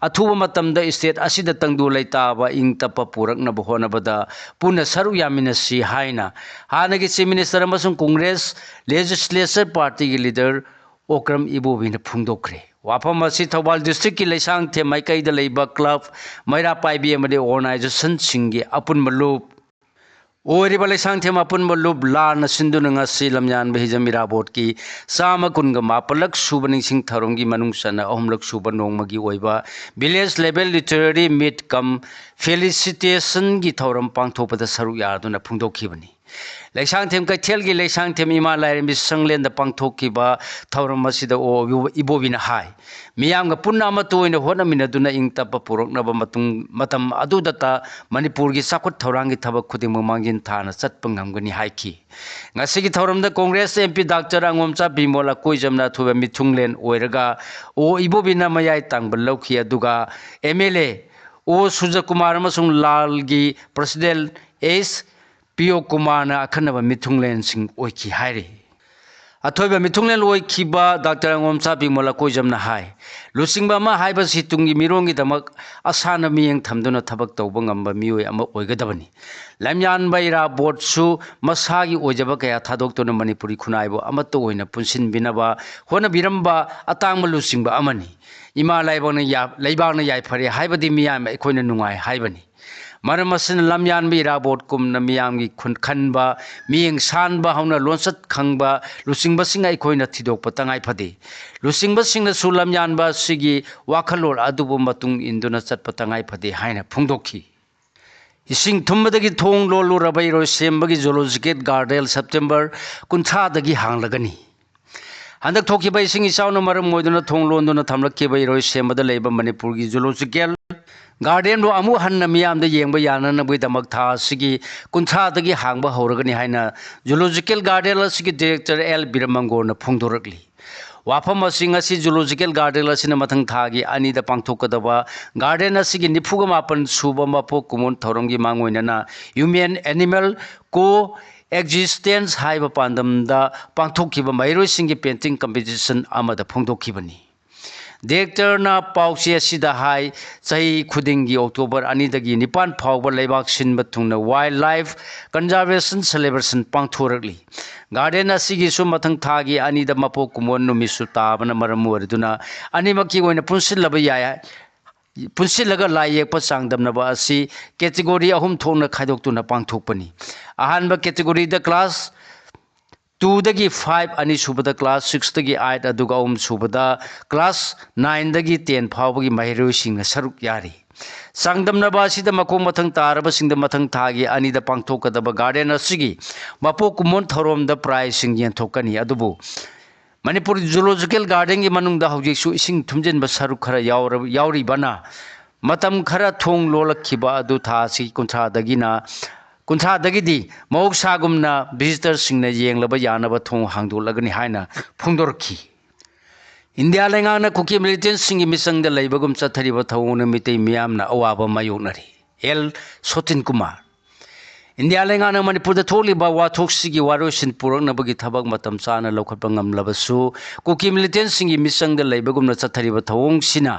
ꯑꯊꯨꯕ ꯃꯇꯝꯗ state ꯑꯁꯤꯗ ꯇꯪꯗꯨ ꯂꯩꯇꯥꯕ ꯏꯪ ꯇꯞꯄ ꯄꯨꯔꯛꯅꯕ ꯍꯣꯠꯅꯕꯗ ꯄꯨꯟꯅ ꯁꯔꯨꯛ ꯌꯥꯃꯤꯟꯅꯁꯤ ꯍꯥꯏꯅ ꯍꯥꯟꯅꯒꯤ Chief Minister ꯑꯃꯁꯨꯡ Congress Legislature Partyꯒꯤ leader ꯑꯣꯀ꯭ꯔꯝ ꯏꯕꯣꯕꯤꯅ ꯐꯣꯡꯗꯣꯛꯈ꯭ꯔꯦ꯫ ꯋꯥꯐꯝ ꯑꯁꯤ ꯊꯧꯕꯥꯜ districtꯀꯤ ꯂꯩꯁꯥꯡꯊꯦꯝ ꯃꯥꯏꯀꯩꯗ ꯂꯩꯕ club, ꯃꯩꯔꯥ ꯄꯥꯏꯕꯤ ꯑꯃꯗꯤ organizationꯁꯤꯡꯒꯤ ꯑꯄꯨꯟꯕ ꯂꯨꯞ ꯑꯣꯏꯔꯤꯕ ꯂꯩꯁꯥꯡꯊꯦꯝ ꯑꯄꯨꯟꯕ ꯂꯨꯞ ꯂꯥꯟꯅ ꯁꯤꯟꯗꯨꯅ ꯉꯁꯤ ꯂꯝꯌꯥꯟꯕ ꯍꯤꯖꯝ ꯏꯔꯥꯕꯣꯠꯀꯤ ꯆꯥꯝꯃ ꯀꯨꯟꯒ ꯃꯥꯄꯜꯂꯛ ꯁꯨꯕ ꯅꯤꯡꯁꯤꯡ ꯊꯧꯔꯝꯒꯤ ꯃꯅꯨꯡ ꯆꯟꯅ ꯑꯍꯨꯝꯂꯛ ꯁꯨꯕ ꯅꯣꯡꯃꯒꯤ ꯑꯣꯏꯕ village level literary meet cum felicitationꯒꯤ ꯊꯧꯔꯝ ꯄꯥꯡꯊꯣꯛꯄꯗ ꯁꯔꯨꯛ ꯌꯥꯗꯨꯅ ꯐꯣꯡꯗꯣꯛꯈꯤꯕꯅꯤ꯫ ꯂꯩꯁꯥꯡꯊꯦꯝ ꯀꯩꯊꯦꯜꯒꯤ ꯂꯩꯁꯥꯡꯊꯦꯝ ꯏꯃꯥ ꯂꯥꯏꯔꯦꯝꯕꯤ ꯁꯪꯂꯦꯟꯗ ꯄꯥꯡꯊꯣꯛꯈꯤꯕ ꯊꯧꯔꯝ ꯑꯁꯤꯗ ꯑꯣ ꯏꯕꯣꯕꯤꯅ ꯍꯥꯏ, ꯃꯤꯌꯥꯝꯒ ꯄꯨꯟꯅ ꯑꯃꯠꯇ ꯑꯣꯏꯅ ꯍꯣꯠꯅꯃꯤꯟꯅꯗꯨꯅ ꯏꯪ ꯇꯞꯄ ꯄꯨꯔꯛꯅꯕ ꯃꯇꯨꯡ, ꯃꯇꯝ ꯑꯗꯨꯗꯇ ꯃꯅꯤꯄꯨꯔꯒꯤ ꯆꯥꯎꯈꯠ ꯊꯧꯔꯥꯡꯒꯤ ꯊꯕꯛ ꯈꯨꯗꯤꯡꯃꯛ ꯃꯥꯡꯖꯤꯟ ꯊꯥꯅ ꯆꯠꯄ ꯉꯝꯒꯅꯤ ꯍꯥꯏꯈꯤ꯫ ꯉꯁꯤꯒꯤ ꯊꯧꯔꯝꯗ Congress M P doctor ꯑꯉꯣꯝꯆꯥ Bimol ꯑꯀꯣꯏꯖꯝꯅ ꯑꯊꯣꯏꯕ ꯃꯤꯊꯨꯡꯂꯦꯟ ꯑꯣꯏꯔꯒ ꯑꯣ ꯏꯕꯣꯕꯤꯅ ꯃꯌꯥꯏ ꯇꯥꯡꯕ ꯂꯧꯈꯤ, ꯑꯗꯨꯒ ꯑꯦꯝ ꯑꯦꯜ ꯑꯦ ꯑꯣ ꯁꯨꯔꯖꯀꯨꯃꯥꯔ ꯑꯃꯁꯨꯡ ꯂꯥꯜꯒꯤ ꯄ꯭ꯔꯁꯤꯗꯦꯟ ꯑꯦꯁ ꯄꯤꯌꯣꯀꯨꯃꯥꯔꯅ ꯑꯈꯟꯅꯕ ꯃꯤꯊꯨꯡꯂꯦꯟꯁꯤꯡ ꯑꯣꯏꯈꯤ ꯍꯥꯏꯔꯤ꯫ ꯑꯊꯣꯏꯕ ꯃꯤꯊꯨꯡꯂꯦꯟ ꯑꯣꯏꯈꯤꯕ ꯗꯥꯛꯇꯔ ꯑꯉꯣꯝꯆꯥ ꯕꯤꯃꯣꯜ ꯑꯀꯣꯏꯖꯝꯅ ꯍꯥꯏ, ꯂꯨꯆꯤꯡꯕ ꯑꯃ ꯍꯥꯏꯕꯁꯤ ꯇꯨꯡꯒꯤ ꯃꯤꯔꯣꯟꯒꯤꯗꯃꯛ ꯑꯁꯥꯟꯅ ꯃꯤꯠꯌꯦꯡ ꯊꯝꯗꯨꯅ ꯊꯕꯛ ꯇꯧꯕ ꯉꯝꯕ ꯃꯤꯑꯣꯏ ꯑꯃ ꯑꯣꯏꯒꯗꯕꯅꯤ꯫ ꯂꯝꯌꯥꯟꯕ ꯏꯔꯥꯕꯣꯠꯁꯨ ꯃꯁꯥꯒꯤ ꯑꯣꯏꯖꯕ ꯀꯌꯥ ꯊꯥꯗꯣꯛꯇꯨꯅ ꯃꯅꯤꯄꯨꯔꯤ ꯈꯨꯟꯅꯥꯏꯕꯨ ꯑꯃꯠꯇ ꯑꯣꯏꯅ ꯄꯨꯟꯁꯤꯟꯕꯤꯅꯕ ꯍꯣꯠꯅꯕꯤꯔꯝꯕ ꯑꯇꯥꯡꯕ ꯂꯨꯆꯤꯡꯕ ꯑꯃꯅꯤ꯫ ꯏꯃꯥ ꯂꯩꯕꯥꯛꯅ ꯌꯥ-, ꯂꯩꯕꯥꯛꯅ ꯌꯥꯏꯐꯔꯦ ꯍꯥꯏꯕꯗꯤ ꯃꯤꯌꯥꯝ ꯑꯩꯈꯣꯏꯅ ꯅꯨꯡꯉꯥꯏ ꯍꯥꯏꯕꯅꯤ꯫ ꯃꯔꯝ ꯑꯁꯤꯅ ꯂꯝꯌꯥꯟꯕ ꯏꯔꯥꯕꯣꯠꯀꯨꯝꯅ ꯃꯤꯌꯥꯝꯒꯤ ꯈꯨꯟ ꯈꯟꯕ, ꯃꯤꯠꯌꯦꯡ ꯁꯥꯟꯕ ꯍꯧꯅ ꯂꯣꯟꯆꯠ ꯈꯪꯕ ꯂꯨꯆꯤꯡꯕꯁꯤꯡ ꯑꯩꯈꯣꯏꯅ ꯊꯤꯗꯣꯛꯄ ꯇꯉꯥꯏ ꯐꯗꯦ꯫ ꯂꯨꯆꯤꯡꯕꯁꯤꯡꯅꯁꯨ ꯂꯝꯌꯥꯟꯕ ꯑꯁꯤꯒꯤ ꯋꯥꯈꯜꯂꯣꯟ ꯑꯗꯨꯕꯨ ꯃꯇꯨꯡ ꯏꯟꯗꯨꯅ ꯆꯠꯄ ꯇꯉꯥꯏ ꯐꯗꯦ ꯍꯥꯏꯅ ꯐꯣꯡꯗꯣꯛꯈꯤ꯫ ꯏꯁꯤꯡ ꯊꯨꯝꯕꯗꯒꯤ ꯊꯣꯡ ꯂꯣꯜꯂꯨꯔꯕ ꯏꯔꯣꯏꯁꯦꯝꯕꯒꯤ ꯖꯨꯂꯣꯖꯤꯀꯦꯜ ꯒꯥꯔꯗꯦꯟ ꯁꯦꯞꯇꯦꯝꯕꯔ ꯀꯨꯟꯊ꯭ꯔꯥꯗꯒꯤ ꯍꯥꯡꯂꯒꯅꯤ꯫ ꯍꯟꯗꯛ ꯊꯣꯛꯈꯤꯕ ꯏꯁꯤꯡ ꯏꯆꯥꯎꯅ ꯃꯔꯝ ꯑꯣꯏꯗꯨꯅ ꯊꯣꯡ ꯂꯣꯟꯗꯨꯅ ꯊꯝꯂꯛꯈꯤꯕ ꯏꯔꯣꯏꯁꯦꯝꯕꯗ ꯂꯩꯕ ꯃꯅꯤꯄꯨꯔꯒꯤ ꯖꯨꯂꯣꯖꯤꯀꯦꯜ ꯒꯥꯔꯗꯦꯟꯕꯨ ꯑꯃꯨꯛ ꯍꯟꯅ ꯃꯤꯌꯥꯝꯗ ꯌꯦꯡꯕ ꯌꯥꯅꯅꯕꯒꯤꯗꯃꯛ ꯊꯥ ꯑꯁꯤꯒꯤ ꯀꯨꯟꯊ꯭ꯔꯥꯗꯒꯤ ꯍꯥꯡꯕ ꯍꯧꯔꯒꯅꯤ ꯍꯥꯏꯅ ꯖꯨꯂꯣꯖꯤꯀꯦꯜ ꯒꯥꯔꯗꯦꯟ ꯑꯁꯤꯒꯤ ꯗꯤꯔꯦꯛꯇꯔ ꯑꯦꯜ ꯕꯤꯔꯃꯪꯒꯣꯔꯅ ꯐꯣꯡꯗꯣꯔꯛꯂꯤ꯫ ꯋꯥꯐꯝ ꯑꯁꯤ ꯉꯁꯤ ꯖꯨꯂꯣꯖꯤꯀꯦꯜ ꯒꯥꯔꯗꯦꯟ ꯑꯁꯤꯅ ꯃꯊꯪ ꯊꯥꯒꯤ ꯑꯅꯤꯗ ꯄꯥꯡꯊꯣꯛꯀꯗꯕ ꯒꯥꯔꯗꯦꯟ ꯑꯁꯤꯒꯤ ꯅꯤꯐꯨꯒ ꯃꯥꯄꯟ ꯁꯨꯕ ꯃꯄꯣꯛ ꯀꯨꯝꯑꯣꯟ ꯊꯧꯔꯝꯒꯤ ꯃꯥꯡꯑꯣꯏꯅꯅ ꯍ꯭ꯌꯨꯃꯦꯟ ꯑꯦꯅꯤꯃꯦꯜ ꯀꯣ ꯑꯦꯛꯖꯤꯁꯇꯦꯟꯁ ꯍꯥꯏꯕ ꯄꯥꯟꯗꯝꯗ ꯄꯥꯡꯊꯣꯛꯈꯤꯕ ꯃꯍꯩꯔꯣꯏꯁꯤꯡꯒꯤ ꯄꯦꯟꯇꯤꯡ ꯀꯝꯄꯤꯇꯤꯁꯟ ꯑꯃꯗ ꯐꯣꯡꯗꯣꯛꯈꯤꯕꯅꯤ꯫ ꯗꯤꯔꯦꯛꯇꯔꯅ ꯄꯥꯎꯆꯦ ꯑꯁꯤꯗ ꯍꯥꯏ, ꯆꯍꯤ ꯈꯨꯗꯤꯡꯒꯤ ꯑꯣꯛꯇꯣꯕꯔ ꯑꯅꯤꯗꯒꯤ ꯅꯤꯄꯥꯟ ꯐꯥꯎꯕ ꯂꯩꯕꯥꯛ ꯁꯤꯟꯕ ꯊꯨꯡꯅ ꯋꯥꯏꯜꯗ ꯂꯥꯏꯐ ꯀꯟꯖꯥꯔꯕꯦꯁꯟ ꯁꯦꯂꯦꯕ꯭ꯔꯦꯁꯟ ꯄꯥꯡꯊꯣꯔꯛꯂꯤ꯫ ꯒꯥꯔꯗꯦꯟ ꯑꯁꯤꯒꯤꯁꯨ ꯃꯊꯪ ꯊꯥꯒꯤ ꯑꯅꯤꯗ ꯃꯄꯣꯛ ꯀꯨꯝꯑꯣꯟ ꯅꯨꯃꯤꯠꯁꯨ ꯇꯥꯕꯅ ꯃꯔꯝ ꯑꯣꯏꯔꯗꯨꯅ ꯑꯅꯤꯃꯛꯀꯤ ꯑꯣꯏꯅ ꯄꯨꯟꯁꯤꯜꯂꯕ ꯌꯥꯏ, ꯄꯨꯟꯁꯤꯜꯂꯒ ꯂꯥꯏ ꯌꯦꯛꯄ ꯆꯥꯡꯗꯝꯅꯕ ꯑꯁꯤ ꯀꯦꯇꯦꯒꯣꯔꯤ ꯑꯍꯨꯝ ꯊꯣꯛꯅ ꯈꯥꯏꯗꯣꯛꯇꯨꯅ ꯄꯥꯡꯊꯣꯛꯄꯅꯤ꯫ ꯑꯍꯥꯟꯕ ꯀꯦꯇꯦꯒꯣꯔꯤꯗ ꯀ꯭ꯂꯥꯁ ꯇꯨꯗꯒꯤ ꯐꯥꯏꯚ, ꯑꯅꯤꯁꯨꯕꯗ ꯀ꯭ꯂꯥꯁ ꯁꯤꯛꯁꯇꯒꯤ ꯑꯥꯏꯠ, ꯑꯗꯨꯒ ꯑꯍꯨꯝꯁꯨꯕꯗ ꯀ꯭ꯂꯥꯁ ꯅꯥꯏꯟꯗꯒꯤ ꯇꯦꯟ ꯐꯥꯎꯕꯒꯤ ꯃꯍꯩꯔꯣꯏꯁꯤꯡꯅ ꯁꯔꯨꯛ ꯌꯥꯔꯤ꯫ ꯆꯥꯡꯗꯝꯅꯕ ꯑꯁꯤꯗ ꯃꯈꯣꯡ ꯃꯊꯪ ꯇꯥꯔꯕꯁꯤꯡꯗ ꯃꯊꯪ ꯊꯥꯒꯤ ꯑꯅꯤꯗ ꯄꯥꯡꯊꯣꯛꯀꯗꯕ ꯒꯥꯔꯗꯦꯟ ꯑꯁꯤꯒꯤ ꯃꯄꯣꯛ ꯀꯨꯝꯑꯣꯟ ꯊꯧꯔꯝꯗ ꯄ꯭ꯔꯥꯏꯖꯁꯤꯡ ꯌꯦꯟꯊꯣꯛꯀꯅꯤ꯫ ꯑꯗꯨꯕꯨ ꯃꯅꯤꯄꯨꯔ ꯖꯨꯂꯣꯖꯤꯀꯦꯜ ꯒꯥꯔꯗꯦꯟꯒꯤ ꯃꯅꯨꯡꯗ ꯍꯧꯖꯤꯛꯁꯨ ꯏꯁꯤꯡ ꯊꯨꯝꯖꯤꯟꯕ ꯁꯔꯨꯛ ꯈꯔ ꯌꯥꯎꯔ-, ꯌꯥꯎꯔꯤꯕꯅ ꯃꯇꯝ ꯈꯔ ꯊꯣꯡ ꯂꯣꯜꯂꯛꯈꯤꯕ ꯑꯗꯨ ꯊꯥ ꯑꯁꯤꯒꯤ ꯀꯨꯟꯊ꯭ꯔꯥꯗꯒꯤꯅ, ꯀꯨꯟꯊ꯭ꯔꯥꯗꯒꯤꯗꯤ ꯃꯍꯧꯁꯥꯒꯨꯝꯅ ꯚꯤꯖꯤꯇꯔꯁꯤꯡꯅ ꯌꯦꯡꯂꯕ ꯌꯥꯅꯕ ꯊꯣꯡ ꯍꯥꯡꯗꯣꯛꯂꯒꯅꯤ ꯍꯥꯏꯅ ꯐꯣꯡꯗꯣꯔꯛꯈꯤ꯫ ꯏꯟꯗꯤꯌꯥ ꯂꯩꯉꯥꯛꯅ ꯀꯨꯀꯤ ꯃꯤꯂꯤꯇꯦꯟꯁꯤꯡꯒꯤ ꯃꯤꯆꯪꯗ ꯂꯩꯕꯒꯨꯝ ꯆꯠꯊꯔꯤꯕ ꯊꯧꯑꯣꯡꯅ ꯃꯤꯇꯩ ꯃꯤꯌꯥꯝꯅ ꯑꯋꯥꯕ ꯃꯥꯌꯣꯛꯅꯔꯤ꯫ ꯑꯦꯜ ꯁꯣꯇꯤꯟ ꯀꯨꯃꯥꯔ꯫ ꯏꯟꯗꯤꯌꯥ ꯂꯩꯉꯥꯛꯅ ꯃꯅꯤꯄꯨꯔꯗ ꯊꯣꯛꯂꯤꯕ ꯋꯥꯊꯣꯛꯁꯤꯒꯤ ꯋꯥꯔꯣꯏꯁꯤꯟ ꯄꯨꯔꯛꯅꯕꯒꯤ ꯊꯕꯛ ꯃꯇꯝ ꯆꯥꯅ ꯂꯧꯈꯠꯄ ꯉꯝꯂꯕꯁꯨ, ꯀꯨꯀꯤ ꯃꯤꯂꯤꯇꯦꯟꯁꯤꯡꯒꯤ ꯃꯤꯆꯪꯗ ꯂꯩꯕꯒꯨꯝꯅ ꯆꯠꯊꯔꯤꯕ ꯊꯧꯑꯣꯡꯁꯤꯅ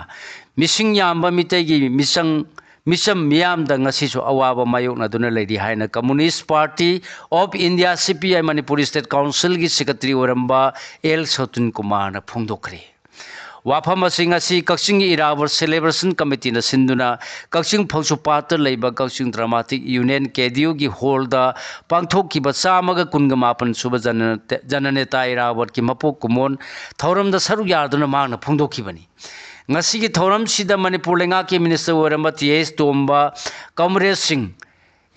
ꯃꯤꯁꯤꯡ ꯌꯥꯝꯕ ꯃꯤꯇꯩꯒꯤ ꯃꯤꯆꯪ, ꯃꯤꯆꯝ ꯃꯤꯌꯥꯝꯗ ꯉꯁꯤꯁꯨ ꯑꯋꯥꯕ ꯃꯥꯌꯣꯛꯅꯗꯨꯅ ꯂꯩꯔꯤ ꯍꯥꯏꯅ Communist Party of India, C P I, Manipur State Councilꯒꯤ secretary ꯑꯣꯏꯔꯝꯕ ꯑꯦꯜ ꯁꯣꯇꯤꯟ ꯀꯨꯃꯥꯔꯅ ꯐꯣꯡꯗꯣꯛꯈ꯭ꯔꯦ꯫ ꯋꯥꯐꯝ ꯑꯁꯤ ꯉꯁꯤ ꯀꯛꯆꯤꯡꯒꯤ ꯏꯔꯥꯕꯣꯠ Celebration Committeeꯅ ꯁꯤꯟꯗꯨꯅ ꯀꯛꯆꯤꯡ ꯐꯧꯁꯨꯄꯥꯠꯇ ꯂꯩꯕ ꯀꯛꯆꯤꯡ Dramatic Union, KDUꯒꯤ hallꯗ ꯄꯥꯡꯊꯣꯛꯈꯤꯕ ꯆꯥꯝꯃꯒ ꯀꯨꯟꯒ ꯃꯥꯄꯟ ꯁꯨꯕ ꯖꯅ-, ꯖꯅꯅꯦꯇꯥ ꯏꯔꯥꯕꯣꯠꯀꯤ ꯃꯄꯣꯛ ꯀꯨꯝꯑꯣꯟ ꯊꯧꯔꯝꯗ ꯁꯔꯨꯛ ꯌꯥꯗꯨꯅ ꯃꯍꯥꯛꯅ ꯐꯣꯡꯗꯣꯛꯈꯤꯕꯅꯤ꯫ ꯉꯁꯤꯒꯤ ꯊꯧꯔꯝꯁꯤꯗ ꯃꯅꯤꯄꯨꯔ ꯂꯩꯉꯥꯛꯀꯤ minister ꯑꯣꯏꯔꯝꯕ ꯇꯤ ꯑꯩꯆ ꯇꯣꯝꯕ, comradeꯁꯤꯡ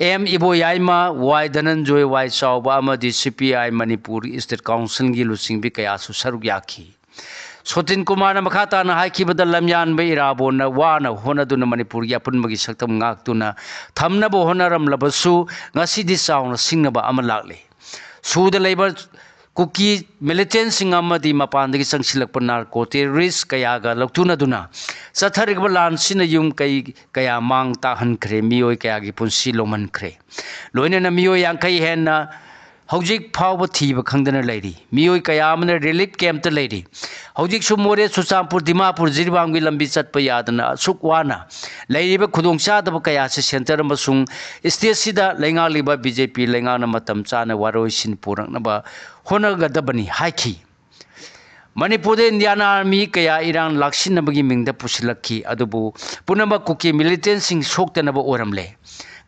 ꯑꯦꯝ ꯏꯕꯣꯌꯥꯏꯃ, ꯋꯥꯏ ꯙꯅꯟꯖꯣꯏ, ꯋꯥꯏ ꯆꯥꯎꯕ ꯑꯃꯗꯤ C P I Manipur State Councilꯒꯤ ꯂꯨꯆꯤꯡꯕꯤ ꯀꯌꯥꯁꯨ ꯁꯔꯨꯛ ꯌꯥꯈꯤ꯫ ꯁꯣꯇꯤꯟ ꯀꯨꯃꯥꯔꯅ ꯃꯈꯥ ꯇꯥꯅ ꯍꯥꯏꯈꯤꯕꯗ, ꯂꯝꯌꯥꯟꯕ ꯏꯔꯥꯕꯣꯠꯅ ꯋꯥꯅ ꯍꯣꯠꯅꯗꯨꯅ ꯃꯅꯤꯄꯨꯔꯒꯤ ꯑꯄꯨꯟꯕꯒꯤ ꯁꯛꯇꯝ ꯉꯥꯛꯇꯨꯅ ꯊꯝꯅꯕ ꯍꯣꯠꯅꯔꯝꯂꯕꯁꯨ, ꯉꯁꯤꯗꯤ ꯆꯥꯎꯅ ꯁꯤꯡꯅꯕ ꯑꯃ ꯂꯥꯛꯂꯦ꯫ ꯁꯨꯗ ꯂꯩꯕ ꯀꯨꯀꯤ ꯃꯤꯂꯤꯇꯦꯟꯁꯤꯡ ꯑꯃꯗꯤ ꯃꯄꯥꯟꯗꯒꯤ ꯆꯪꯁꯤꯜꯂꯛꯄ narco terrorist ꯀꯌꯥꯒ ꯂꯧꯊꯨꯅꯗꯨꯅ ꯆꯠꯊꯔꯤꯕ ꯂꯥꯟꯁꯤꯅ ꯌꯨꯝ ꯀꯩ ꯀꯌꯥ ꯃꯥꯡ ꯇꯥꯛꯍꯟꯈ꯭ꯔꯦ, ꯃꯤꯑꯣꯏ ꯀꯌꯥꯒꯤ ꯄꯨꯟꯁꯤ ꯂꯧꯍꯟꯈ꯭ꯔꯦ꯫ ꯂꯣꯏꯅꯅ ꯃꯤꯑꯣꯏ ꯌꯥꯡꯈꯩ ꯍꯦꯟꯅ ꯍꯧꯖꯤꯛ ꯐꯥꯎꯕ ꯊꯤꯕ ꯈꯪꯗꯅ ꯂꯩꯔꯤ꯫ ꯃꯤꯑꯣꯏ ꯀꯌꯥ ꯑꯃꯅ relief campꯇ ꯂꯩꯔꯤ꯫ ꯍꯧꯖꯤꯛꯁꯨ ꯃꯣꯔꯦ, ꯆꯨꯔꯆꯥꯟꯄꯨꯔ, ꯗꯤꯃꯥꯄꯨꯔ, ꯖꯤꯔꯤꯕꯥꯝꯒꯤ ꯂꯝꯕꯤ ꯆꯠꯄ ꯌꯥꯗꯅ ꯑꯁꯨꯛ ꯋꯥꯅ ꯂꯩꯔꯤꯕ ꯈꯨꯗꯣꯡꯆꯥꯗꯕ ꯀꯌꯥ ꯑꯁꯤ centre ꯑꯃꯁꯨꯡ stateꯁꯤꯗ ꯂꯩꯉꯥꯛꯂꯤꯕ BJP ꯂꯩꯉꯥꯛꯅ ꯃꯇꯝ ꯆꯥꯅ ꯋꯥꯔꯣꯏꯁꯤꯟ ꯄꯨꯔꯛꯅꯕ ꯍꯣꯠꯅꯒꯗꯕꯅꯤ ꯍꯥꯏꯈꯤ꯫ ꯃꯅꯤꯄꯨꯔꯗ Indian Army ꯀꯌꯥ ꯏꯔꯥꯡ ꯂꯥꯛꯁꯤꯟꯅꯕꯒꯤ ꯃꯤꯡꯗ ꯄꯨꯁꯤꯜꯂꯛꯈꯤ, ꯑꯗꯨꯕꯨ ꯄꯨꯝꯅꯃꯛ ꯀꯨꯀꯤ ꯃꯤꯂꯤꯇꯦꯟꯁꯤꯡ ꯁꯣꯛꯇꯅꯕ ꯑꯣꯏꯔꯝꯂꯦ꯫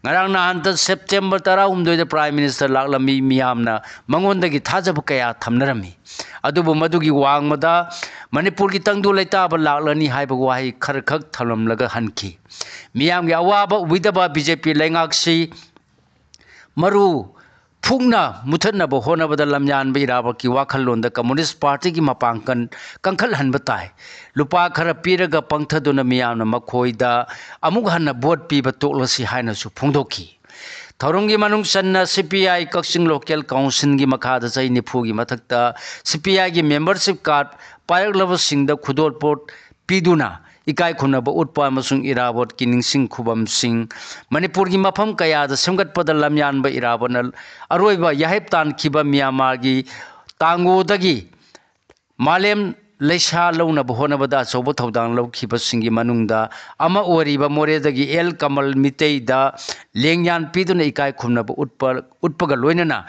ꯉꯔꯥꯡ ꯅꯍꯥꯟꯇ ꯁꯦꯞꯇꯦꯝꯕꯔ ꯇꯔꯥꯍꯨꯝꯗꯣꯏꯗ Prime Minister ꯂꯥꯛꯂꯝꯃꯤ꯫ ꯃꯤꯌꯥꯝꯅ ꯃꯉꯣꯟꯗꯒꯤ ꯊꯥꯖꯕ ꯀꯌꯥ ꯊꯝꯅꯔꯝꯃꯤ꯫ ꯑꯗꯨꯕꯨ ꯃꯗꯨꯒꯤ ꯋꯥꯡꯃꯗ ꯃꯅꯤꯄꯨꯔꯒꯤ ꯇꯪꯗꯨ ꯂꯩꯇꯥꯕ ꯂꯥꯛꯂꯅꯤ ꯍꯥꯏꯕ ꯋꯥꯍꯩ ꯈꯔꯈꯛ ꯊꯝꯂꯝꯂꯒ ꯍꯟꯈꯤ꯫ ꯃꯤꯌꯥꯝꯒꯤ ꯑꯋꯥꯕ ꯎꯕꯤꯗꯕ BJP ꯂꯩꯉꯥꯛꯁꯤ ꯃꯔꯨ ꯐꯨꯛꯅ ꯃꯨꯊꯠꯅꯕ ꯍꯣꯠꯅꯕꯗ ꯂꯝꯌꯥꯟꯕ ꯏꯔꯥꯕꯣꯠꯀꯤ ꯋꯥꯈꯜꯂꯣꯟꯗ Communist Partyꯒꯤ ꯃꯄꯥꯡꯒꯜ ꯀꯟꯈꯠꯍꯟꯕ ꯇꯥꯏ꯫ ꯂꯨꯄꯥ ꯈꯔ ꯄꯤꯔꯒ ꯄꯪꯊꯗꯨꯅ ꯃꯤꯌꯥꯝꯅ ꯃꯈꯣꯏꯗ ꯑꯃꯨꯛ ꯍꯟꯅ vote ꯄꯤꯕ ꯇꯣꯛꯂꯁꯤ ꯍꯥꯏꯅꯁꯨ ꯐꯣꯡꯗꯣꯛꯈꯤ꯫ ꯊꯧꯔꯝꯒꯤ ꯃꯅꯨꯡ ꯆꯟꯅ CPI ꯀꯛꯆꯤꯡ Local Councilꯒꯤ ꯃꯈꯥꯗ ꯆꯍꯤ ꯅꯤꯐꯨꯒꯤ ꯃꯊꯛꯇ CPIꯒꯤ membership card ꯄꯥꯏꯔꯛꯂꯕꯁꯤꯡꯗ ꯈꯨꯗꯣꯜꯄꯣꯠ ꯄꯤꯗꯨꯅ ꯏꯀꯥꯏ ꯈꯨꯝꯅꯕ ꯎꯠꯄ ꯑꯃꯁꯨꯡ ꯏꯔꯥꯕꯣꯠꯀꯤ ꯅꯤꯡꯁꯤꯡ ꯈꯨꯕꯝꯁꯤꯡ ꯃꯅꯤꯄꯨꯔꯒꯤ ꯃꯐꯝ ꯀꯌꯥꯗ ꯁꯦꯝꯒꯠꯄꯗ ꯂꯝꯌꯥꯟꯕ ꯏꯔꯥꯕꯣꯠꯅ ꯑꯔꯣꯏꯕ ꯌꯥꯍꯦꯞ ꯇꯥꯟꯈꯤꯕ ꯃ꯭ꯌꯥꯟꯃꯥꯔꯒꯤ ꯇꯥꯡꯒꯣꯗꯒꯤ ꯃꯥꯂꯦꯝ ꯂꯩꯁꯥ ꯂꯧꯅꯕ ꯍꯣꯠꯅꯕꯗ ꯑꯆꯧꯕ ꯊꯧꯗꯥꯡ ꯂꯧꯈꯤꯕꯁꯤꯡꯒꯤ ꯃꯅꯨꯡꯗ ꯑꯃ ꯑꯣꯏꯔꯤꯕ ꯃꯣꯔꯦꯗꯒꯤ ꯑꯦꯜ ꯀꯃꯜ ꯃꯤꯇꯩꯗ ꯂꯦꯡꯌꯥꯟ ꯄꯤꯗꯨꯅ ꯏꯀꯥꯏ ꯈꯨꯝꯅꯕ ꯎꯠꯄ, ꯎꯠꯄꯒ ꯂꯣꯏꯅꯅ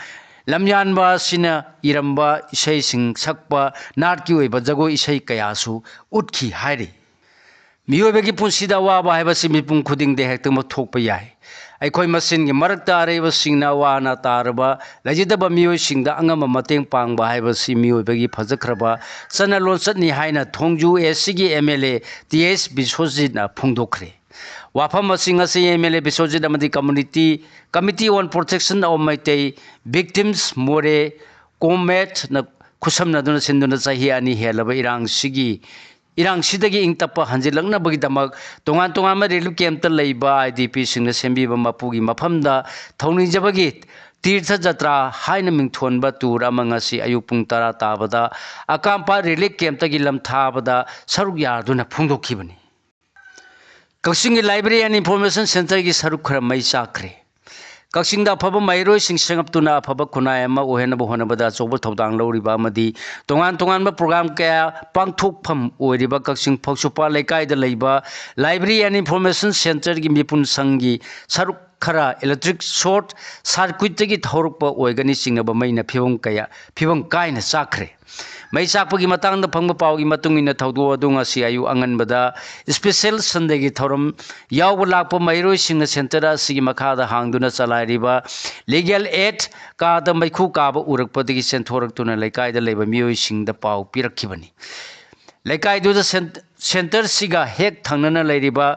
ꯂꯝꯌꯥꯟꯕ ꯑꯁꯤꯅ ꯏꯔꯝꯕ ꯏꯁꯩꯁꯤꯡ ꯁꯛꯄ ꯅꯥꯠꯀꯤ ꯑꯣꯏꯕ ꯖꯒꯣꯏ ꯏꯁꯩ ꯀꯌꯥꯁꯨ ꯎꯠꯈꯤ ꯍꯥꯏꯔꯤ꯫ ꯃꯤꯑꯣꯏꯕꯒꯤ ꯄꯨꯟꯁꯤꯗ ꯑꯋꯥꯕ ꯍꯥꯏꯕꯁꯤ ꯃꯤꯄꯨꯝ ꯈꯨꯗꯤꯡꯗ ꯍꯦꯛꯇꯃꯛ ꯊꯣꯛꯄ ꯌꯥꯏ꯫ ꯑꯩꯈꯣꯏ ꯃꯁꯦꯟꯒꯤ ꯃꯔꯛꯇ ꯑꯔꯩꯕꯁꯤꯡꯅ ꯑꯋꯥ ꯑꯅꯥ ꯇꯥꯔꯕ ꯂꯩꯖꯗꯕ ꯃꯤꯑꯣꯏꯁꯤꯡꯗ ꯑꯉꯝꯕ ꯃꯇꯦꯡ ꯄꯥꯡꯕ ꯍꯥꯏꯕꯁꯤ ꯃꯤꯑꯣꯏꯕꯒꯤ ꯐꯖꯈ꯭ꯔꯕ ꯆꯠꯅ ꯂꯣꯟꯆꯠꯅꯤ ꯍꯥꯏꯅ ꯊꯣꯡꯖꯨ ACꯒꯤ MLA ꯇꯤ ꯑꯩꯆ ꯕꯤꯁ꯭ꯋꯖꯤꯠꯅ ꯐꯣꯡꯗꯣꯛꯈ꯭ꯔꯦ꯫ ꯋꯥꯐꯝ ꯑꯁꯤ ꯉꯁꯤ MLA ꯕꯤꯁ꯭ꯋꯖꯤꯠ ꯑꯃꯗꯤ Community, Committee on Protection of Meitei Victims ꯃꯣꯔꯦ, ꯀꯣꯃꯦꯠꯅ ꯈꯨꯠꯁꯝꯅꯗꯨꯅ ꯁꯤꯟꯗꯨꯅ ꯆꯍꯤ ꯑꯅꯤ ꯍꯦꯜꯂꯕ ꯏꯔꯥꯡꯁꯤꯒꯤ, ꯏꯔꯥꯡꯁꯤꯗꯒꯤ ꯏꯪ ꯇꯞꯄ ꯍꯟꯖꯤꯜꯂꯛꯅꯕꯒꯤꯗꯃꯛ ꯇꯣꯉꯥꯟ ꯇꯣꯉꯥꯟꯕ relief campꯇ ꯂꯩꯕ IDPꯁꯤꯡꯅ ꯁꯦꯝꯕꯤꯕ ꯃꯄꯨꯒꯤ ꯃꯐꯝꯗ ꯊꯧꯅꯤꯖꯕꯒꯤ ꯇꯤꯔꯊ ꯖꯇ꯭ꯔꯥ ꯍꯥꯏꯅ ꯃꯤꯡꯊꯣꯟꯕ tour ꯑꯃ ꯉꯁꯤ ꯑꯌꯨꯛ ꯄꯨꯡ ꯇꯔꯥ ꯇꯥꯕꯗ ꯑꯀꯥꯝꯄꯥꯠ relief campꯇꯒꯤ ꯂꯝꯊꯥꯕꯗ ꯁꯔꯨꯛ ꯌꯥꯗꯨꯅ ꯐꯣꯡꯗꯣꯛꯈꯤꯕꯅꯤ꯫ ꯀꯛꯆꯤꯡꯒꯤ Library and Information Centreꯒꯤ ꯁꯔꯨꯛ ꯈꯔ ꯃꯩ ꯆꯥꯛꯈ꯭ꯔꯦ꯫ ꯀꯛꯆꯤꯡꯗ ꯑꯐꯕ ꯃꯍꯩꯔꯣꯏꯁꯤꯡ ꯁꯦꯝꯒꯠꯇꯨꯅ ꯑꯐꯕ ꯈꯨꯟꯅꯥꯏ ꯑꯃ ꯑꯣꯏꯍꯟꯅꯕ ꯍꯣꯠꯅꯕꯗ ꯑꯆꯧꯕ ꯊꯧꯗꯥꯡ ꯂꯧꯔꯤꯕ ꯑꯃꯗꯤ ꯇꯣꯉꯥꯟ ꯇꯣꯉꯥꯟꯕ program ꯀꯌꯥ ꯄꯥꯡꯊꯣꯛꯐꯝ ꯑꯣꯏꯔꯤꯕ ꯀꯛꯆꯤꯡ ꯐꯧꯁꯨꯄꯥ ꯂꯩꯀꯥꯏꯗ ꯂꯩꯕ Library and Information Centreꯒꯤ ꯃꯤꯄꯨꯟ ꯁꯪꯒꯤ ꯁꯔꯨꯛ ꯈꯔ electric short circuitꯇꯒꯤ ꯊꯧꯔꯛꯄ ꯑꯣꯏꯒꯅꯤ ꯆꯤꯡꯅꯕ ꯃꯩꯅ ꯐꯤꯕꯝ ꯀꯌꯥ, ꯐꯤꯕꯝ ꯀꯥꯏꯅ ꯆꯥꯛꯈ꯭ꯔꯦ꯫ ꯃꯩ ꯆꯥꯛꯄꯒꯤ ꯃꯇꯥꯡꯗ ꯐꯪꯕ ꯄꯥꯎꯒꯤ ꯃꯇꯨꯡ ꯏꯟꯅ, ꯊꯧꯗꯣꯛ ꯑꯗꯨ ꯉꯁꯤ ꯑꯌꯨꯛ ꯑꯉꯟꯕꯗ special Sundayꯒꯤ ꯊꯧꯔꯝ ꯌꯥꯎꯕ ꯂꯥꯛꯄ ꯃꯍꯩꯔꯣꯏꯁꯤꯡꯅ center ꯑꯁꯤꯒꯤ ꯃꯈꯥꯗ ꯍꯥꯡꯗꯨꯅ ꯆꯂꯥꯏꯔꯤꯕ Legal Aid ꯀꯥꯗ ꯃꯩꯈꯨ ꯀꯥꯕ ꯎꯔꯛꯄꯗꯒꯤ ꯆꯦꯟꯊꯣꯔꯛꯇꯨꯅ ꯂꯩꯀꯥꯏꯗ ꯂꯩꯕ ꯃꯤꯑꯣꯏꯁꯤꯡꯗ ꯄꯥꯎ ꯄꯤꯔꯛꯈꯤꯕꯅꯤ꯫ ꯂꯩꯀꯥꯏꯗꯨꯗ cen-, centreꯁꯤꯒ ꯍꯦꯛ ꯊꯪꯅꯅ ꯂꯩꯔꯤꯕ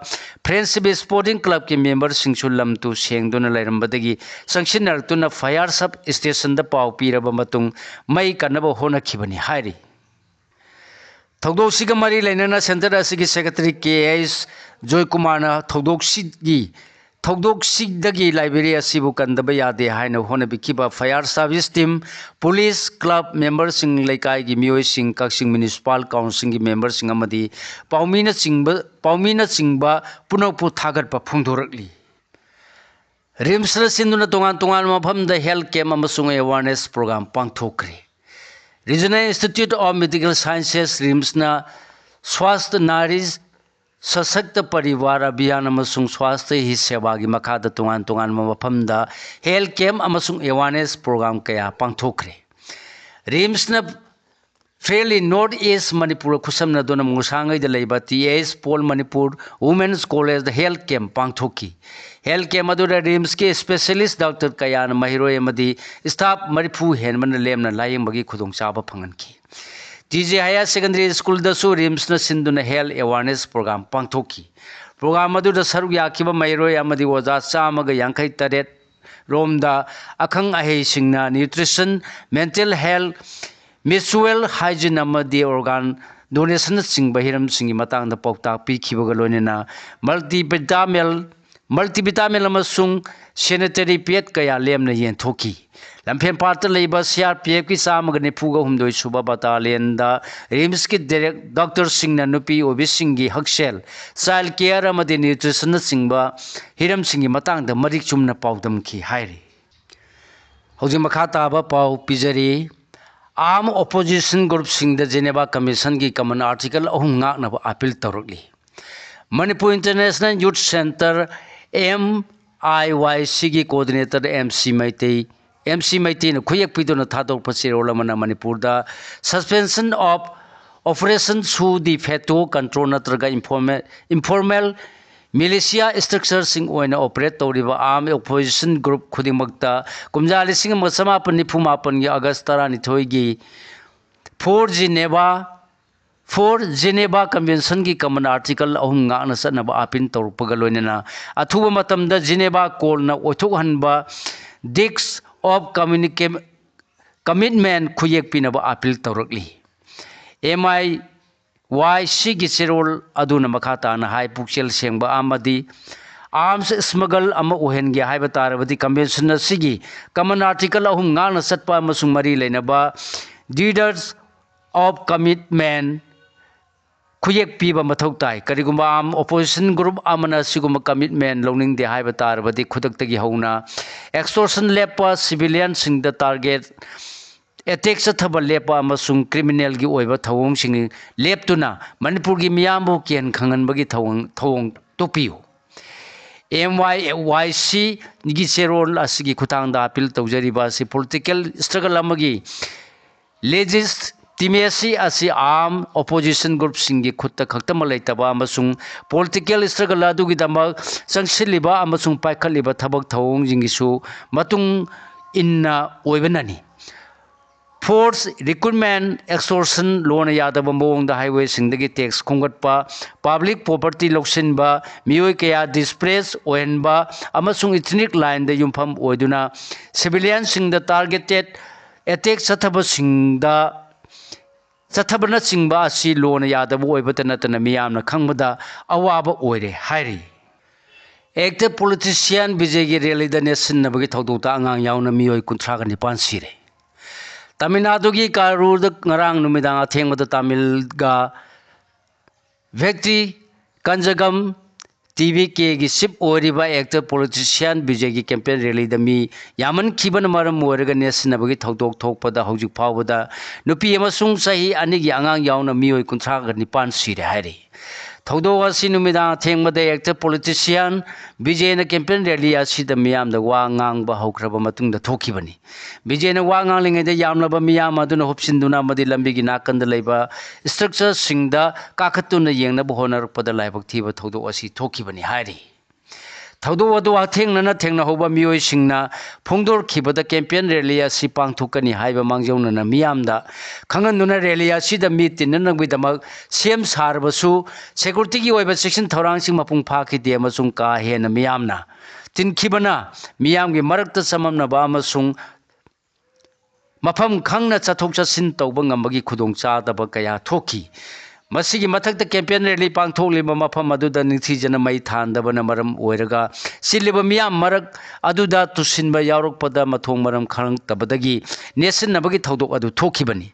Friendship Sporting Clubꯀꯤ memberꯁꯤꯡꯁꯨ ꯂꯝ ꯇꯨ ꯁꯦꯡꯗꯨꯅ ꯂꯩꯔꯝꯕꯗꯒꯤ ꯆꯪꯁꯤꯟꯅꯔꯛꯇꯨꯅ fire sub stationꯗ ꯄꯥꯎ ꯄꯤꯔꯕ ꯃꯇꯨꯡ ꯃꯩ ꯀꯟꯅꯕ ꯍꯣꯠꯅꯈꯤꯕꯅꯤ ꯍꯥꯏꯔꯤ꯫ ꯊꯧꯗꯣꯛꯁꯤꯒ ꯃꯔꯤ ꯂꯩꯅꯅ center ꯑꯁꯤꯒꯤ secretary ꯀꯦ ꯑꯩꯆ ꯖꯣꯏꯀꯨꯃꯥꯔꯅ ꯊꯧꯗꯣꯛꯁꯤꯒꯤ, ꯊꯧꯗꯣꯛꯁꯤꯗꯒꯤ library ꯑꯁꯤꯕꯨ ꯀꯟꯗꯕ ꯌꯥꯗꯦ ꯍꯥꯏꯅ ꯍꯣꯠꯅꯕꯤꯈꯤꯕ fire service team, police, club memberꯁꯤꯡ, ꯂꯩꯀꯥꯏꯒꯤ ꯃꯤꯑꯣꯏꯁꯤꯡ, ꯀꯛꯆꯤꯡ Municipal Councilꯒꯤ memberꯁꯤꯡ ꯑꯃꯗꯤ ꯄꯥꯎꯃꯤꯅꯆꯤꯡꯕ, ꯄꯥꯎꯃꯤꯅꯆꯤꯡꯕ ꯄꯨꯝꯅꯃꯛꯄꯨ ꯊꯥꯒꯠꯄ ꯐꯣꯡꯗꯣꯔꯛꯂꯤ꯫ RIMSꯅ ꯁꯤꯟꯗꯨꯅ ꯇꯣꯉꯥꯟ ꯇꯣꯉꯥꯟꯕ ꯃꯐꯝꯗ health camp ꯑꯃꯁꯨꯡ awareness program ꯄꯥꯡꯊꯣꯛꯈ꯭ꯔꯦ꯫ Regional Institute of Medical Sciences, RIMSꯅ Swasth Nari Sashakt Parivar Abhiyan ꯑꯃꯁꯨꯡ Swasth Hi Sevaꯒꯤ ꯃꯈꯥꯗ ꯇꯣꯉꯥꯟ ꯇꯣꯉꯥꯟꯕ ꯃꯐꯝꯗ health camp ꯑꯃꯁꯨꯡ awareness program ꯀꯌꯥ ꯄꯥꯡꯊꯣꯛꯈ꯭ꯔꯦ꯫ RIMSꯅ Fairly North East Manipur ꯈꯨꯠꯁꯝꯅꯗꯨꯅ ꯃꯨꯁꯥꯡꯉꯩꯗ ꯂꯩꯕ T S Paul Manipur Women's Collegeꯗ health camp ꯄꯥꯡꯊꯣꯛꯈꯤ꯫ Health camp ꯑꯗꯨꯗ RIMSꯀꯤ specialist doctor ꯀꯌꯥꯅ ꯃꯍꯩꯔꯣꯏ ꯑꯃꯗꯤ staff ꯃꯔꯤꯐꯨ ꯍꯦꯟꯕꯅ ꯂꯦꯝꯅ ꯂꯥꯌꯦꯡꯕꯒꯤ ꯈꯨꯗꯣꯡꯆꯥꯕ ꯐꯪꯍꯟꯈꯤ꯫ ꯇꯤ ꯖꯦ Higher Secondary Schoolꯗꯁꯨ RIMSꯅ ꯁꯤꯟꯗꯨꯅ health awareness program ꯄꯥꯡꯊꯣꯛꯈꯤ꯫ Program ꯑꯗꯨꯗ ꯁꯔꯨꯛ ꯌꯥꯈꯤꯕ ꯃꯍꯩꯔꯣꯏ ꯑꯃꯗꯤ ꯑꯣꯖꯥ ꯆꯥꯝꯃꯒ ꯌꯥꯡꯈꯩ ꯇꯔꯦꯠ ꯔꯣꯝꯗ ꯑꯈꯪ ꯑꯍꯩꯁꯤꯡꯅ nutrition, mental health, menstrual hygiene ꯑꯃꯗꯤ organ donationꯅꯆꯤꯡꯕ ꯍꯤꯔꯝꯁꯤꯡꯒꯤ ꯃꯇꯥꯡꯗ ꯄꯥꯎꯇꯥꯛ ꯄꯤꯈꯤꯕꯒ ꯂꯣꯏꯅꯅ multivitamin, multivitamin ꯑꯃꯁꯨꯡ sanitary pad ꯀꯌꯥ ꯂꯦꯝꯅ ꯌꯦꯟꯊꯣꯛꯈꯤ꯫ ꯂꯝꯐꯦꯜꯄꯥꯠꯇ ꯂꯩꯕ ꯁꯤ ꯑꯥꯔ ꯄꯤ ꯑꯦꯐꯀꯤ ꯆꯥꯝꯃꯒ ꯅꯤꯐꯨꯒ ꯍꯨꯝꯗꯣꯏ ꯁꯨꯕ battalionꯗ RIMSꯀꯤ direct doctorꯁꯤꯡꯅ ꯅꯨꯄꯤ ꯑꯣꯏꯕꯤꯁꯤꯡꯒꯤ ꯍꯛꯁꯦꯜ, child care ꯑꯃꯗꯤ nutritionꯅꯆꯤꯡꯕ ꯍꯤꯔꯝꯁꯤꯡꯒꯤ ꯃꯇꯥꯡꯗ ꯃꯔꯤꯛ ꯆꯨꯝꯅ ꯄꯥꯎꯗꯝꯈꯤ ꯍꯥꯏꯔꯤ꯫ ꯍꯧꯖꯤꯛ ꯃꯈꯥ ꯇꯥꯕ ꯄꯥꯎ ꯄꯤꯖꯔꯤ꯫ Armed opposition groupꯁꯤꯡꯗ Geneva Conventionꯒꯤ common article ꯑꯍꯨꯝ ꯉꯥꯛꯅꯕ appeal ꯇꯧꯔꯛꯂꯤ꯫ Manipur International Youth Centre, M ꯑꯥꯏ ꯋꯥꯏ ꯁꯤꯒꯤ coordinator M C Meitei, M C ꯃꯩꯇꯩꯅ ꯈꯨꯌꯦꯛ ꯄꯤꯗꯨꯅ ꯊꯥꯗꯣꯔꯛꯄ ꯆꯦꯔꯣꯜ ꯑꯃꯅ ꯃꯅꯤꯄꯨꯔꯗ suspension of operation suo de facto control ꯅꯠꯇ꯭ꯔꯒ informal, informal militia structureꯁꯤꯡ ꯑꯣꯏꯅ operate ꯇꯧꯔꯤꯕ armed opposition group ꯈꯨꯗꯤꯡꯃꯛꯇ ꯀꯨꯝꯖꯥ ꯂꯤꯁꯤꯡ ꯑꯃ ꯆꯃꯥꯄꯟ ꯅꯤꯐꯨ ꯃꯥꯄꯟꯒꯤ ꯑꯥꯒꯁ ꯇꯔꯥꯅꯤꯊꯣꯏꯒꯤ for Geneva, for Geneva Conventionꯒꯤ common article ꯑꯍꯨꯝ ꯉꯥꯛꯅ ꯆꯠꯅꯕ appeal ꯇꯧꯔꯛꯄꯒ ꯂꯣꯏꯅꯅ ꯑꯊꯨꯕ ꯃꯇꯝꯗ Geneva Courtꯅ ꯑꯣꯏꯊꯣꯛꯍꯟꯕ Deeds of Communica-, Commitment ꯈꯨꯌꯦꯛ ꯄꯤꯅꯕ appeal ꯇꯧꯔꯛꯂꯤ꯫ ꯑꯦꯝ ꯑꯥꯏ ꯋꯥꯏ ꯁꯤꯒꯤ ꯆꯦꯔꯣꯜ ꯑꯗꯨꯅ ꯃꯈꯥ ꯇꯥꯅ ꯍꯥꯏ, ꯄꯨꯛꯆꯦꯜ ꯁꯦꯡꯕ ꯑꯃꯗꯤ arms smuggle ꯑꯃ ꯑꯣꯏꯍꯟꯒꯦ ꯍꯥꯏꯕ ꯇꯥꯔꯕꯗꯤ convention ꯑꯁꯤꯒꯤ common article ꯑꯍꯨꯝ ꯉꯥꯛꯅ ꯆꯠꯄ ꯑꯃꯁꯨꯡ ꯃꯔꯤ ꯂꯩꯅꯕ Deeds of Commitment ꯈꯨꯌꯦꯛ ꯄꯤꯕ ꯃꯊꯧ ꯇꯥꯏ꯫ ꯀꯔꯤꯒꯨꯝꯕ armed opposition group ꯑꯃꯅ ꯁꯤꯒꯨꯝꯕ commitment ꯂꯧꯅꯤꯡꯗꯦ ꯍꯥꯏꯕ ꯇꯥꯔꯕꯗꯤ ꯈꯨꯗꯛꯇꯒꯤ ꯍꯧꯅ extortion ꯂꯦꯞꯄ, civilianꯁꯤꯡꯗ target attack ꯆꯠꯊꯕ ꯂꯦꯞꯄ ꯑꯃꯁꯨꯡ criminalꯒꯤ ꯑꯣꯏꯕ ꯊꯧꯑꯣꯡꯁꯤꯡ ꯂꯦꯞꯇꯨꯅ ꯃꯅꯤꯄꯨꯔꯒꯤ ꯃꯤꯌꯥꯝꯕꯨ ꯀꯤꯍꯟ ꯈꯪꯍꯟꯕꯒꯤ ꯊꯧꯑꯣꯡ, ꯊꯧꯑꯣꯡ ꯇꯨꯞꯄꯤꯌꯨ꯫ ꯑꯦꯝ ꯋꯥꯏ ꯋꯥꯏ ꯁꯤꯒꯤ ꯆꯦꯔꯣꯜ ꯑꯁꯤꯒꯤ ꯈꯨꯠꯊꯥꯡꯗ appeal ꯇꯧꯖꯔꯤꯕ ꯑꯁꯤ political struggle ꯑꯃꯒꯤ legitimacy ꯑꯁꯤ armed opposition groupꯁꯤꯡꯒꯤ ꯈꯨꯠꯇ ꯈꯛꯇꯃꯛ ꯂꯩꯇꯕ ꯑꯃꯁꯨꯡ political struggle ꯑꯗꯨꯒꯤꯗꯃꯛ ꯆꯪꯁꯤꯜꯂꯤꯕ ꯑꯃꯁꯨꯡ ꯄꯥꯏꯈꯠꯂꯤꯕ ꯊꯕꯛ ꯊꯧꯑꯣꯡꯁꯤꯡꯒꯤꯁꯨ ꯃꯇꯨꯡ ꯏꯟꯅ ꯑꯣꯏꯕꯅꯅꯤ꯫ Force recruitment, extortion, ꯂꯣꯅ ꯌꯥꯗꯕ ꯃꯑꯣꯡꯗ highwayꯁꯤꯡꯗꯒꯤ tax ꯈꯣꯝꯒꯠꯄ, public property ꯂꯧꯁꯤꯟꯕ, ꯃꯤꯑꯣꯏ ꯀꯌꯥ displace ꯑꯣꯏꯍꯟꯕ ꯑꯃꯁꯨꯡ ethnic lineꯗ ꯌꯨꯝꯐꯝ ꯑꯣꯏꯗꯨꯅ civilianꯁꯤꯡꯗ targeted attack ꯆꯠꯊꯕꯁꯤꯡꯗ, ꯆꯠꯊꯕꯅꯆꯤꯡꯕ ꯑꯁꯤ ꯂꯣꯅ ꯌꯥꯗꯕ ꯑꯣꯏꯕꯇ ꯅꯠꯇꯅ ꯃꯤꯌꯥꯝꯅ ꯈꯪꯕꯗ ꯑꯋꯥꯕ ꯑꯣꯏꯔꯦ ꯍꯥꯏꯔꯤ꯫ Active politician ꯕꯤꯖꯦꯒꯤ rallyꯗ ꯅꯦꯠꯁꯤꯟꯅꯕꯒꯤ ꯊꯧꯗꯣꯛꯇ ꯑꯉꯥꯡ ꯌꯥꯎꯅ ꯃꯤꯑꯣꯏ ꯀꯨꯟꯊ꯭ꯔꯥꯒ ꯅꯤꯄꯥꯟ ꯁꯤꯔꯦ꯫ ꯇꯥꯃꯤꯜ ꯅꯥꯗꯨꯒꯤ ꯀꯥꯔꯨꯔꯗ ꯉꯔꯥꯡ ꯅꯨꯃꯤꯗꯥꯡ ꯑꯊꯦꯡꯕꯗ ꯇꯥꯃꯤꯜꯒ ꯚꯦꯛꯇ꯭ꯔꯤ ꯀꯟꯖꯒꯝ ꯇꯤ ꯚꯤ ꯀꯦꯒꯤ chief ꯑꯣꯏꯔꯤꯕ active politician ꯕꯤꯖꯦꯒꯤ campaign rallyꯗ ꯃꯤ ꯌꯥꯝꯃꯟꯈꯤꯕꯅ ꯃꯔꯝ ꯑꯣꯏꯔꯒ ꯅꯦꯠꯁꯤꯟꯅꯕꯒꯤ ꯊꯧꯗꯣꯛ ꯊꯣꯛꯄꯗ ꯍꯧꯖꯤꯛ ꯐꯥꯎꯕꯗ ꯅꯨꯄꯤ ꯑꯃꯁꯨꯡ ꯆꯍꯤ ꯑꯅꯤꯒꯤ ꯑꯉꯥꯡ ꯌꯥꯎꯅ ꯃꯤꯑꯣꯏ ꯀꯨꯟꯊ꯭ꯔꯥꯒ ꯅꯤꯄꯥꯟ ꯁꯤꯔꯦ ꯍꯥꯏꯔꯤ꯫ ꯊꯧꯗꯣꯛ ꯑꯁꯤ ꯅꯨꯃꯤꯗꯥꯡ ꯑꯊꯦꯡꯕꯗ actor politician ꯕꯤꯖꯦꯅ campaign rally ꯑꯁꯤꯗ ꯃꯤꯌꯥꯝꯗ ꯋꯥ ꯉꯥꯡꯕ ꯍꯧꯈ꯭ꯔꯕ ꯃꯇꯨꯡꯗ ꯊꯣꯛꯈꯤꯕꯅꯤ꯫ ꯕꯤꯖꯦꯅ ꯋꯥ ꯉꯥꯡꯂꯤꯉꯩꯗ ꯌꯥꯝꯂꯕ ꯃꯤꯌꯥꯝ ꯑꯗꯨꯅ ꯍꯨꯞꯁꯤꯟꯗꯨꯅ ꯑꯃꯗꯤ ꯂꯝꯕꯤꯒꯤ ꯅꯥꯀꯟꯗ ꯂꯩꯕ structureꯁꯤꯡꯗ ꯀꯥꯈꯠꯇꯨꯅ ꯌꯦꯡꯅꯕ ꯍꯣꯠꯅꯔꯛꯄꯗ ꯂꯥꯏꯕꯛ ꯊꯤꯕ ꯊꯧꯗꯣꯛ ꯑꯁꯤ ꯊꯣꯛꯈꯤꯕꯅꯤ ꯍꯥꯏꯔꯤ꯫ ꯊꯧꯗꯣꯛ ꯑꯗꯨ ꯍꯛꯊꯦꯡꯅꯅ ꯊꯦꯡꯅꯍꯧꯕ ꯃꯤꯑꯣꯏꯁꯤꯡꯅ ꯐꯣꯡꯗꯣꯔꯛꯈꯤꯕꯗ campaign rally ꯑꯁꯤ ꯄꯥꯡꯊꯣꯛꯀꯅꯤ ꯍꯥꯏꯕ ꯃꯥꯡꯖꯧꯅꯅ ꯃꯤꯌꯥꯝꯗ ꯈꯪꯍꯟꯗꯨꯅ rally ꯑꯁꯤꯗ ꯃꯤ ꯇꯤꯟꯅꯅꯕꯒꯤꯗꯃꯛ ꯁꯦꯝ ꯁꯥꯔꯕꯁꯨ securityꯒꯤ ꯑꯣꯏꯕ ꯆꯦꯛꯁꯤꯟ ꯊꯧꯔꯥꯡꯁꯤꯡ ꯃꯄꯨꯡ ꯐꯥꯈꯤꯗꯦ ꯑꯃꯁꯨꯡ ꯀꯥ ꯍꯦꯟꯅ ꯃꯤꯌꯥꯝꯅ ꯇꯤꯟꯈꯤꯕꯅ ꯃꯤꯌꯥꯝꯒꯤ ꯃꯔꯛꯇ ꯆꯃꯝꯅꯕ ꯑꯃꯁꯨꯡ ꯃꯐꯝ ꯈꯪꯅ ꯆꯠꯊꯣꯛ ꯆꯠꯁꯤꯟ ꯇꯧꯕ ꯉꯝꯕꯒꯤ ꯈꯨꯗꯣꯡꯆꯥꯗꯕ ꯀꯌꯥ ꯊꯣꯛꯈꯤ꯫ ꯃꯁꯤꯒꯤ ꯃꯊꯛꯇ campaign rally ꯄꯥꯡꯊꯣꯛꯂꯤꯕ ꯃꯐꯝ ꯑꯗꯨꯗ ꯅꯤꯡꯊꯤꯖꯅ ꯃꯩ ꯊꯥꯟꯗꯕꯅ ꯃꯔꯝ ꯑꯣꯏꯔꯒ ꯆꯤꯜꯂꯤꯕ ꯃꯤꯌꯥꯝ ꯃꯔꯛ ꯑꯗꯨꯗ ꯇꯨꯁꯤꯟꯕ ꯌꯥꯎꯔꯛꯄꯗ ꯃꯊꯣꯡ ꯃꯔꯝ ꯈꯪꯂꯛꯇꯕꯗꯒꯤ ꯅꯦꯠꯁꯤꯟꯅꯕꯒꯤ ꯊꯧꯗꯣꯛ ꯑꯗꯨ ꯊꯣꯛꯈꯤꯕꯅꯤ꯫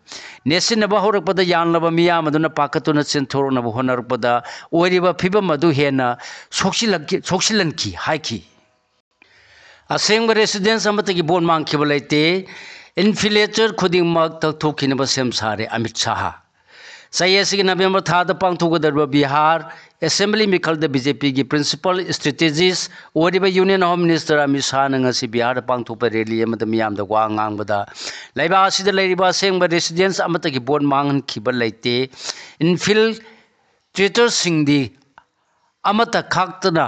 ꯅꯦꯠꯁꯤꯟꯅꯕ ꯍꯧꯔꯛꯄꯗ ꯌꯥꯝꯂꯕ ꯃꯤꯌꯥꯝ ꯑꯗꯨꯅ ꯄꯥꯈꯠꯇꯨꯅ ꯆꯦꯟꯊꯣꯔꯛꯅꯕ ꯍꯣꯠꯅꯔꯛꯄꯗ ꯑꯣꯏꯔꯤꯕ ꯐꯤꯕꯝ ꯑꯗꯨ ꯍꯦꯟꯅ ꯁꯣꯛꯆꯤꯜꯂꯛꯈꯤ-, ꯁꯣꯛꯆꯤꯜꯍꯟꯈꯤ ꯍꯥꯏꯈꯤ꯫ ꯑꯁꯦꯡꯕ residents ꯑꯃꯠꯇꯒꯤ vote ꯃꯥꯡꯈꯤꯕ ꯂꯩꯇꯦ꯫ Infiltrator ꯈꯨꯗꯤꯡꯃꯛ ꯇꯛꯊꯣꯛꯈꯤꯅꯕ ꯁꯦꯝ ꯁꯥꯔꯦ ꯑꯃꯤꯠ ꯁꯥꯍ꯫ ꯆꯍꯤ ꯑꯁꯤꯒꯤ November ꯊꯥꯗ ꯄꯥꯡꯊꯣꯛꯀꯗꯧꯔꯤꯕ ꯕꯤꯍꯥꯔ assembly ꯃꯤꯈꯜꯗ BJPꯒꯤ principal strategist ꯑꯣꯏꯔꯤꯕ Union Home Minister ꯑꯃꯤꯠ ꯁꯥꯍꯅ ꯉꯁꯤ ꯕꯤꯍꯥꯔꯗ ꯄꯥꯡꯊꯣꯛꯄ rally ꯑꯃꯗ ꯃꯤꯌꯥꯝꯗ ꯋꯥ ꯉꯥꯡꯕꯗ ꯂꯩꯕꯥꯛ ꯑꯁꯤꯗ ꯂꯩꯔꯤꯕ ꯑꯁꯦꯡꯕ residents ꯑꯃꯠꯇꯒꯤ vote ꯃꯥꯡꯍꯟꯈꯤꯕ ꯂꯩꯇꯦ꯫ Infiltratorꯁꯤꯡꯗꯤ ꯑꯃꯠꯇ ꯈꯥꯛꯇꯅ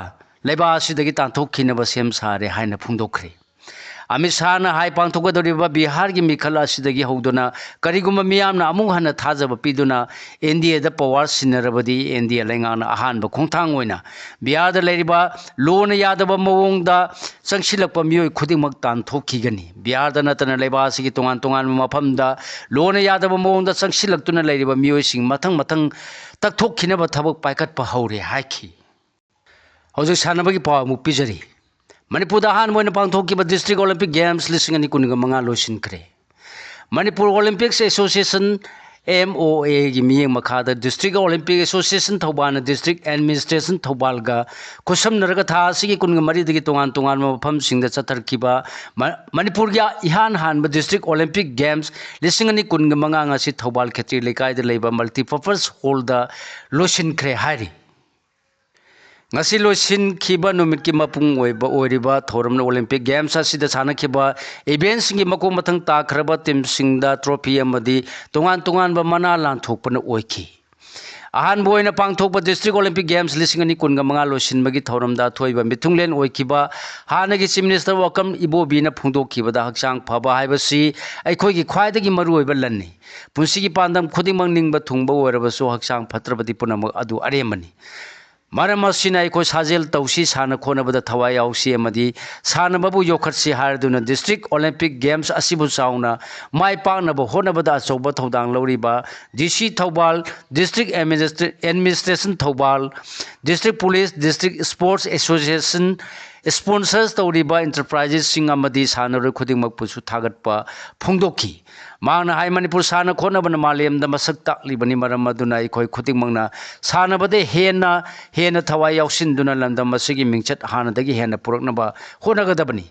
ꯂꯩꯕꯥꯛ ꯑꯁꯤꯗꯒꯤ ꯇꯥꯟꯊꯣꯛꯈꯤꯅꯕ ꯁꯦꯝ ꯁꯥꯔꯦ ꯍꯥꯏꯅ ꯐꯣꯡꯗꯣꯛꯈ꯭ꯔꯦ꯫ ꯑꯃꯤꯠ ꯁꯥꯍꯅ ꯍꯥꯏ, ꯄꯥꯡꯊꯣꯛꯀꯗꯧꯔꯤꯕ ꯕꯤꯍꯥꯔꯒꯤ ꯃꯤꯈꯜ ꯑꯁꯤꯗꯒꯤ ꯍꯧꯗꯨꯅ ꯀꯔꯤꯒꯨꯝꯕ ꯃꯤꯌꯥꯝꯅ ꯑꯃꯨꯛ ꯍꯟꯅ ꯊꯥꯖꯕ ꯄꯤꯗꯨꯅ NDAꯗ power ꯁꯤꯟꯅꯔꯕꯗꯤ NDA ꯂꯩꯉꯥꯛꯅ ꯑꯍꯥꯟꯕ ꯈꯣꯡꯊꯥꯡ ꯑꯣꯏꯅ ꯕꯤꯍꯥꯔꯗ ꯂꯩꯔꯤꯕ ꯂꯣꯟꯅ ꯌꯥꯗꯕ ꯃꯑꯣꯡꯗ ꯆꯪꯁꯤꯜꯂꯛꯄ ꯃꯤꯑꯣꯏ ꯈꯨꯗꯤꯡꯃꯛ ꯇꯥꯟꯊꯣꯛꯈꯤꯒꯅꯤ꯫ ꯕꯤꯍꯥꯔꯗ ꯅꯠꯇꯅ ꯂꯩꯕꯥꯛ ꯑꯁꯤꯒꯤ ꯇꯣꯉꯥꯟ ꯇꯣꯉꯥꯟꯕ ꯃꯐꯝꯗ ꯂꯣꯟꯅ ꯌꯥꯗꯕ ꯃꯑꯣꯡꯗ ꯆꯪꯁꯤꯜꯂꯛꯇꯨꯅ ꯂꯩꯔꯤꯕ ꯃꯤꯑꯣꯏꯁꯤꯡ ꯃꯊꯪ ꯃꯊꯪ ꯇꯛꯊꯣꯛꯈꯤꯅꯕ ꯊꯕꯛ ꯄꯥꯏꯈꯠꯄ ꯍꯧꯔꯦ ꯍꯥꯏꯈꯤ꯫ ꯍꯧꯖꯤꯛ ꯁꯥꯟꯅꯕꯒꯤ ꯄꯥꯎ ꯑꯃꯨꯛ ꯄꯤꯖꯔꯤ꯫ ꯃꯅꯤꯄꯨꯔꯗ ꯑꯍꯥꯟꯕ ꯑꯣꯏꯅ ꯄꯥꯡꯊꯣꯛꯈꯤꯕ District Olympic Games ꯂꯤꯁꯤꯡ ꯑꯅꯤ ꯀꯨꯟꯒ ꯃꯉꯥ ꯂꯣꯏꯁꯤꯟꯈ꯭ꯔꯦ꯫ Manipur Olympics Association, M O ꯑꯦꯒꯤ ꯃꯤꯠꯌꯦꯡ ꯃꯈꯥꯗ District Olympic Association ꯊꯧꯕꯥꯜꯅ District Administration ꯊꯧꯕꯥꯜꯒ ꯈꯨꯠꯁꯝꯅꯔꯒ ꯊꯥ ꯑꯁꯤꯒꯤ ꯀꯨꯟꯒ ꯃꯔꯤꯗꯒꯤ ꯇꯣꯉꯥꯟ ꯇꯣꯉꯥꯟꯕ ꯃꯐꯝꯁꯤꯡꯗ ꯆꯠꯊꯔꯛꯈꯤꯕ ꯃ-, ꯃꯅꯤꯄꯨꯔꯒꯤ ꯏꯍꯥꯟ ꯍꯥꯟꯕ District Olympic Games ꯂꯤꯁꯤꯡ ꯑꯅꯤ ꯀꯨꯟꯒ ꯃꯉꯥ ꯉꯁꯤ ꯊꯧꯕꯥꯜ ꯈꯦꯇ꯭ꯔꯤ ꯂꯩꯀꯥꯏꯗ ꯂꯩꯕ Multipurpose Hallꯗ ꯂꯣꯏꯁꯤꯟꯈ꯭ꯔꯦ ꯍꯥꯏꯔꯤ꯫ ꯉꯁꯤ ꯂꯣꯏꯁꯤꯟꯈꯤꯕ ꯅꯨꯃꯤꯠꯀꯤ ꯃꯄꯨꯡ ꯑꯣꯏꯕ, ꯑꯣꯏꯔꯤꯕ ꯊꯧꯔꯝꯅ Olympic Games ꯑꯁꯤꯗ ꯁꯥꯟꯅꯈꯤꯕ eventꯁꯤꯡꯒꯤ ꯃꯈꯣꯡ ꯃꯊꯪ ꯇꯥꯈ꯭ꯔꯕ teamꯁꯤꯡꯗ trophy ꯑꯃꯗꯤ ꯇꯣꯉꯥꯟ ꯇꯣꯉꯥꯟꯕ ꯃꯅꯥ ꯂꯥꯟꯊꯣꯛꯄꯅ ꯑꯣꯏꯈꯤ꯫ ꯑꯍꯥꯟꯕ ꯑꯣꯏꯅ ꯄꯥꯡꯊꯣꯛꯄ District Olympic Games ꯂꯤꯁꯤꯡ ꯑꯅꯤ ꯀꯨꯟꯒ ꯃꯉꯥ ꯂꯣꯏꯁꯤꯟꯕꯒꯤ ꯊꯧꯔꯝꯗ ꯑꯊꯣꯏꯕ ꯃꯤꯊꯨꯡꯂꯦꯟ ꯑꯣꯏꯈꯤꯕ ꯍꯥꯟꯅꯒꯤ Chief Minister ꯋꯥꯀꯝ ꯏꯕꯣꯕꯤꯅ ꯐꯣꯡꯗꯣꯛꯈꯤꯕꯗ, ꯍꯛꯆꯥꯡ ꯐꯕ ꯍꯥꯏꯕꯁꯤ ꯑꯩꯈꯣꯏꯒꯤ ꯈ꯭ꯋꯥꯏꯗꯒꯤ ꯃꯔꯨꯑꯣꯏꯕ ꯂꯟꯅꯤ꯫ ꯄꯨꯟꯁꯤꯒꯤ ꯄꯥꯟꯗꯝ ꯈꯨꯗꯤꯡꯃꯛ ꯅꯤꯡꯕ ꯊꯨꯡꯕ ꯑꯣꯏꯔꯕꯁꯨ, ꯍꯛꯆꯥꯡ ꯐꯠꯇ꯭ꯔꯕꯗꯤ ꯄꯨꯝꯅꯃꯛ ꯑꯗꯨ ꯑꯔꯦꯝꯕꯅꯤ꯫ ꯃꯔꯝ ꯑꯁꯤꯅ ꯑꯩꯈꯣꯏ ꯁꯥꯖꯦꯜ ꯇꯧꯁꯤ, ꯁꯥꯟꯅ ꯈꯣꯠꯅꯕꯗ ꯊꯋꯥꯏ ꯌꯥꯎꯁꯤ ꯑꯃꯗꯤ ꯁꯥꯟꯅꯕꯕꯨ ꯌꯣꯛꯈꯠꯁꯤ ꯍꯥꯏꯔꯗꯨꯅ District Olympic Games ꯑꯁꯤꯕꯨ ꯆꯥꯎꯅ ꯃꯥꯏ ꯄꯥꯛꯅꯕ ꯍꯣꯠꯅꯕꯗ ꯑꯆꯧꯕ ꯊꯧꯗꯥꯡ ꯂꯧꯔꯤꯕ D C Thoubal, District Administra-, Administration Thoubal, District Police, District Sports Association sponsors ꯇꯧꯔꯤꯕ enterprises ꯁꯤꯡ ꯑꯃꯗꯤ ꯁꯥꯟꯅꯔꯣꯏ ꯈꯨꯗꯤꯡꯃꯛꯄꯨꯁꯨ ꯊꯥꯒꯠꯄ ꯐꯣꯡꯗꯣꯛꯈꯤ꯫ ꯃꯍꯥꯛꯅ ꯍꯥꯏ, ꯃꯅꯤꯄꯨꯔ ꯁꯥꯟꯅ ꯈꯣꯠꯅꯕꯅ ꯃꯥꯂꯦꯝꯗ ꯃꯁꯛ ꯇꯥꯛꯂꯤꯕꯅꯤ, ꯃꯔꯝ ꯑꯗꯨꯅ ꯑꯩꯈꯣꯏ ꯈꯨꯗꯤꯡꯃꯛꯅ ꯁꯥꯟꯅꯕꯗ ꯍꯦꯟꯅ ꯍꯦꯟꯅ ꯊꯋꯥꯏ ꯌꯥꯎꯁꯤꯟꯗꯨꯅ ꯂꯝꯗꯝ ꯑꯁꯤꯒꯤ ꯃꯤꯡꯆꯠ ꯍꯥꯟꯅꯗꯒꯤ ꯍꯦꯟꯅ ꯄꯨꯔꯛꯅꯕ ꯍꯣꯠꯅꯒꯗꯕꯅꯤ꯫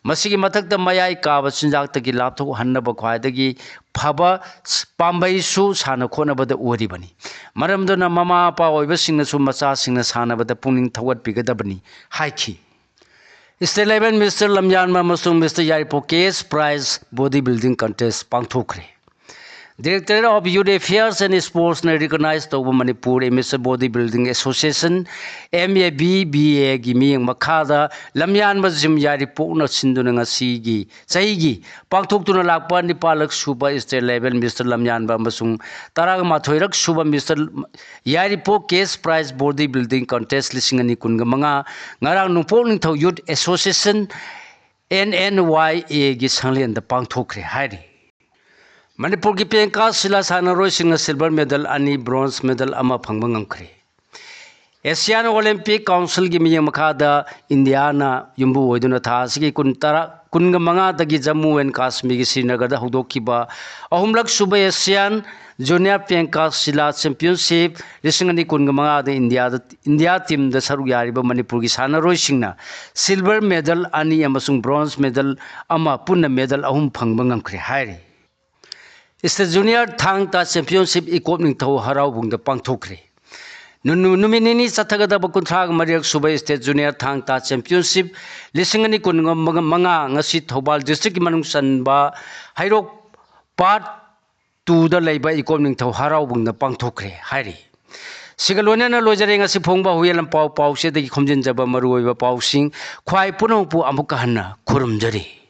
ꯃꯁꯤꯒꯤ ꯃꯊꯛꯇ ꯃꯌꯥꯏ ꯀꯥꯕ ꯆꯤꯟꯖꯥꯛꯇꯒꯤ ꯂꯥꯞꯊꯣꯛꯍꯟꯅꯕ ꯈ꯭ꯋꯥꯏꯗꯒꯤ ꯐꯕ ꯄꯥꯝꯕꯩꯁꯨ ꯁꯥꯟꯅ ꯈꯣꯠꯅꯕꯗ ꯑꯣꯏꯔꯤꯕꯅꯤ꯫ ꯃꯔꯝ ꯑꯗꯨꯅ ꯃꯃꯥ ꯃꯄꯥ ꯑꯣꯏꯕꯁꯤꯡꯅꯁꯨ ꯃꯆꯥꯁꯤꯡꯅ ꯁꯥꯟꯅꯕꯗ ꯄꯨꯛꯅꯤꯡ ꯊꯧꯒꯠꯄꯤꯒꯗꯕꯅꯤ ꯍꯥꯏꯈꯤ꯫ State level Mister ꯂꯝꯌꯥꯟꯕ ꯑꯃꯁꯨꯡ Mister Yairipok cash prize body building contest ꯄꯥꯡꯊꯣꯛꯈ꯭ꯔꯦ꯫ Directorate of Youth Affairs and Sportsꯅ recognize ꯇꯧꯕ Manipur Amateur Body Building Association, M A B B Aꯒꯤ ꯃꯤꯠꯌꯦꯡ ꯃꯈꯥꯗ ꯂꯝꯌꯥꯟꯕ ꯖꯤꯝ ꯌꯥꯏꯔꯤꯄꯣꯛꯅ ꯁꯤꯟꯗꯨꯅ ꯉꯁꯤꯒꯤ ꯆꯍꯤꯒꯤ ꯄꯥꯡꯊꯣꯛꯇꯨꯅ ꯂꯥꯛꯄ ꯅꯤꯄꯥꯜꯂꯛ ꯁꯨꯕ State level Mister ꯂꯝꯌꯥꯟꯕ ꯑꯃꯁꯨꯡ ꯇꯔꯥꯃꯥꯊꯣꯏꯔꯛ ꯁꯨꯕ Mister ꯌꯥꯏꯔꯤꯄꯣꯛ cash prize body building contest ꯂꯤꯁꯤꯡ ꯑꯅꯤ ꯀꯨꯟꯒ ꯃꯉꯥ ꯉꯔꯥꯡ ꯅꯣꯡꯄꯣꯛ ꯅꯤꯡꯊꯧ Youth Association, N N Y Aꯒꯤ ꯁꯪꯂꯦꯟꯗ ꯄꯥꯡꯊꯣꯛꯈ꯭ꯔꯦ ꯍꯥꯏꯔꯤ꯫ ꯃꯅꯤꯄꯨꯔꯒꯤ ꯄꯦꯡꯀꯥ ꯁꯤꯂꯥ ꯁꯥꯟꯅꯔꯣꯏꯁꯤꯡꯅ silver medal ꯑꯅꯤ, bronze medal ꯑꯃ ꯐꯪꯕ ꯉꯝꯈ꯭ꯔꯦ꯫ Asian Olympic Councilꯒꯤ ꯃꯤꯠꯌꯦꯡ ꯃꯈꯥꯗ ꯏꯟꯗꯤꯌꯥꯅ ꯌꯨꯝꯕꯨ ꯑꯣꯏꯗꯨꯅ ꯊꯥ ꯑꯁꯤꯒꯤ ꯀꯨꯟ ꯇꯔꯥ, ꯀꯨꯟꯒ ꯃꯉꯥꯗꯒꯤ ꯖꯝꯃꯨ ꯑꯦꯟ ꯀꯥꯁꯃꯤꯔꯒꯤ ꯁ꯭ꯔꯤꯅꯒꯔꯗ ꯍꯧꯗꯣꯛꯈꯤꯕ ꯑꯍꯨꯝꯂꯛ ꯁꯨꯕ Asian Junior Penka Sila Championship ꯂꯤꯁꯤꯡ ꯑꯅꯤ ꯀꯨꯟꯒ ꯃꯉꯥꯗ ꯏꯟꯗꯤꯌꯥꯗ, ꯏꯟꯗꯤꯌꯥ teamꯗ ꯁꯔꯨꯛ ꯌꯥꯔꯤꯕ ꯃꯅꯤꯄꯨꯔꯒꯤ ꯁꯥꯟꯅꯔꯣꯏꯁꯤꯡꯅ silver medal ꯑꯅꯤ ꯑꯃꯁꯨꯡ bronze medal ꯑꯃ, ꯄꯨꯟꯅ medal ꯑꯍꯨꯝ ꯐꯪꯕ ꯉꯝꯈ꯭ꯔꯦ ꯍꯥꯏꯔꯤ꯫ State Junior ꯊꯥꯡ ꯇꯥ Championship ꯏꯀꯣꯞ ꯅꯤꯡꯊꯧ ꯍꯔꯥꯎꯕꯨꯡꯗ ꯄꯥꯡꯊꯣꯛꯈ꯭ꯔꯦ꯫ ꯅꯨ-, ꯅꯨ-, ꯅꯨꯃꯤꯠ ꯅꯤꯅꯤ ꯆꯠꯊꯒꯗꯕ ꯀꯨꯟꯊ꯭ꯔꯥꯒ ꯃꯔꯤꯔꯛ ꯁꯨꯕ State Junior ꯊꯥꯡ ꯇꯥ Championship ꯂꯤꯁꯤꯡ ꯑꯅꯤ ꯀꯨꯟ ꯃꯉꯥ ꯉꯁꯤ ꯊꯧꯕꯥꯜ districtꯀꯤ ꯃꯅꯨꯡ ꯆꯟꯕ ꯍꯩꯔꯣꯛ Part twoꯗ ꯂꯩꯕ ꯏꯀꯣꯞ ꯅꯤꯡꯊꯧ ꯍꯔꯥꯎꯕꯨꯡꯗ ꯄꯥꯡꯊꯣꯛꯈ꯭ꯔꯦ ꯍꯥꯏꯔꯤ꯫ ꯁꯤꯒ ꯂꯣꯏꯅꯅ ꯂꯣꯏꯖꯔꯦ ꯉꯁꯤ ꯐꯣꯡꯕ ꯍꯨꯏꯌꯦꯟ ꯂꯝꯄꯥꯎ ꯄꯥꯎꯆꯦꯗꯒꯤ ꯈꯣꯝꯖꯤꯟꯖꯕ ꯃꯔꯨꯑꯣꯏꯕ ꯄꯥꯎꯁꯤꯡ꯫ ꯈ꯭ꯋꯥꯏ ꯄꯨꯝꯅꯃꯛꯄꯨ ꯑꯃꯨꯛꯀ ꯍꯟꯅ ꯈꯨꯔꯨꯝꯖꯔꯤ꯫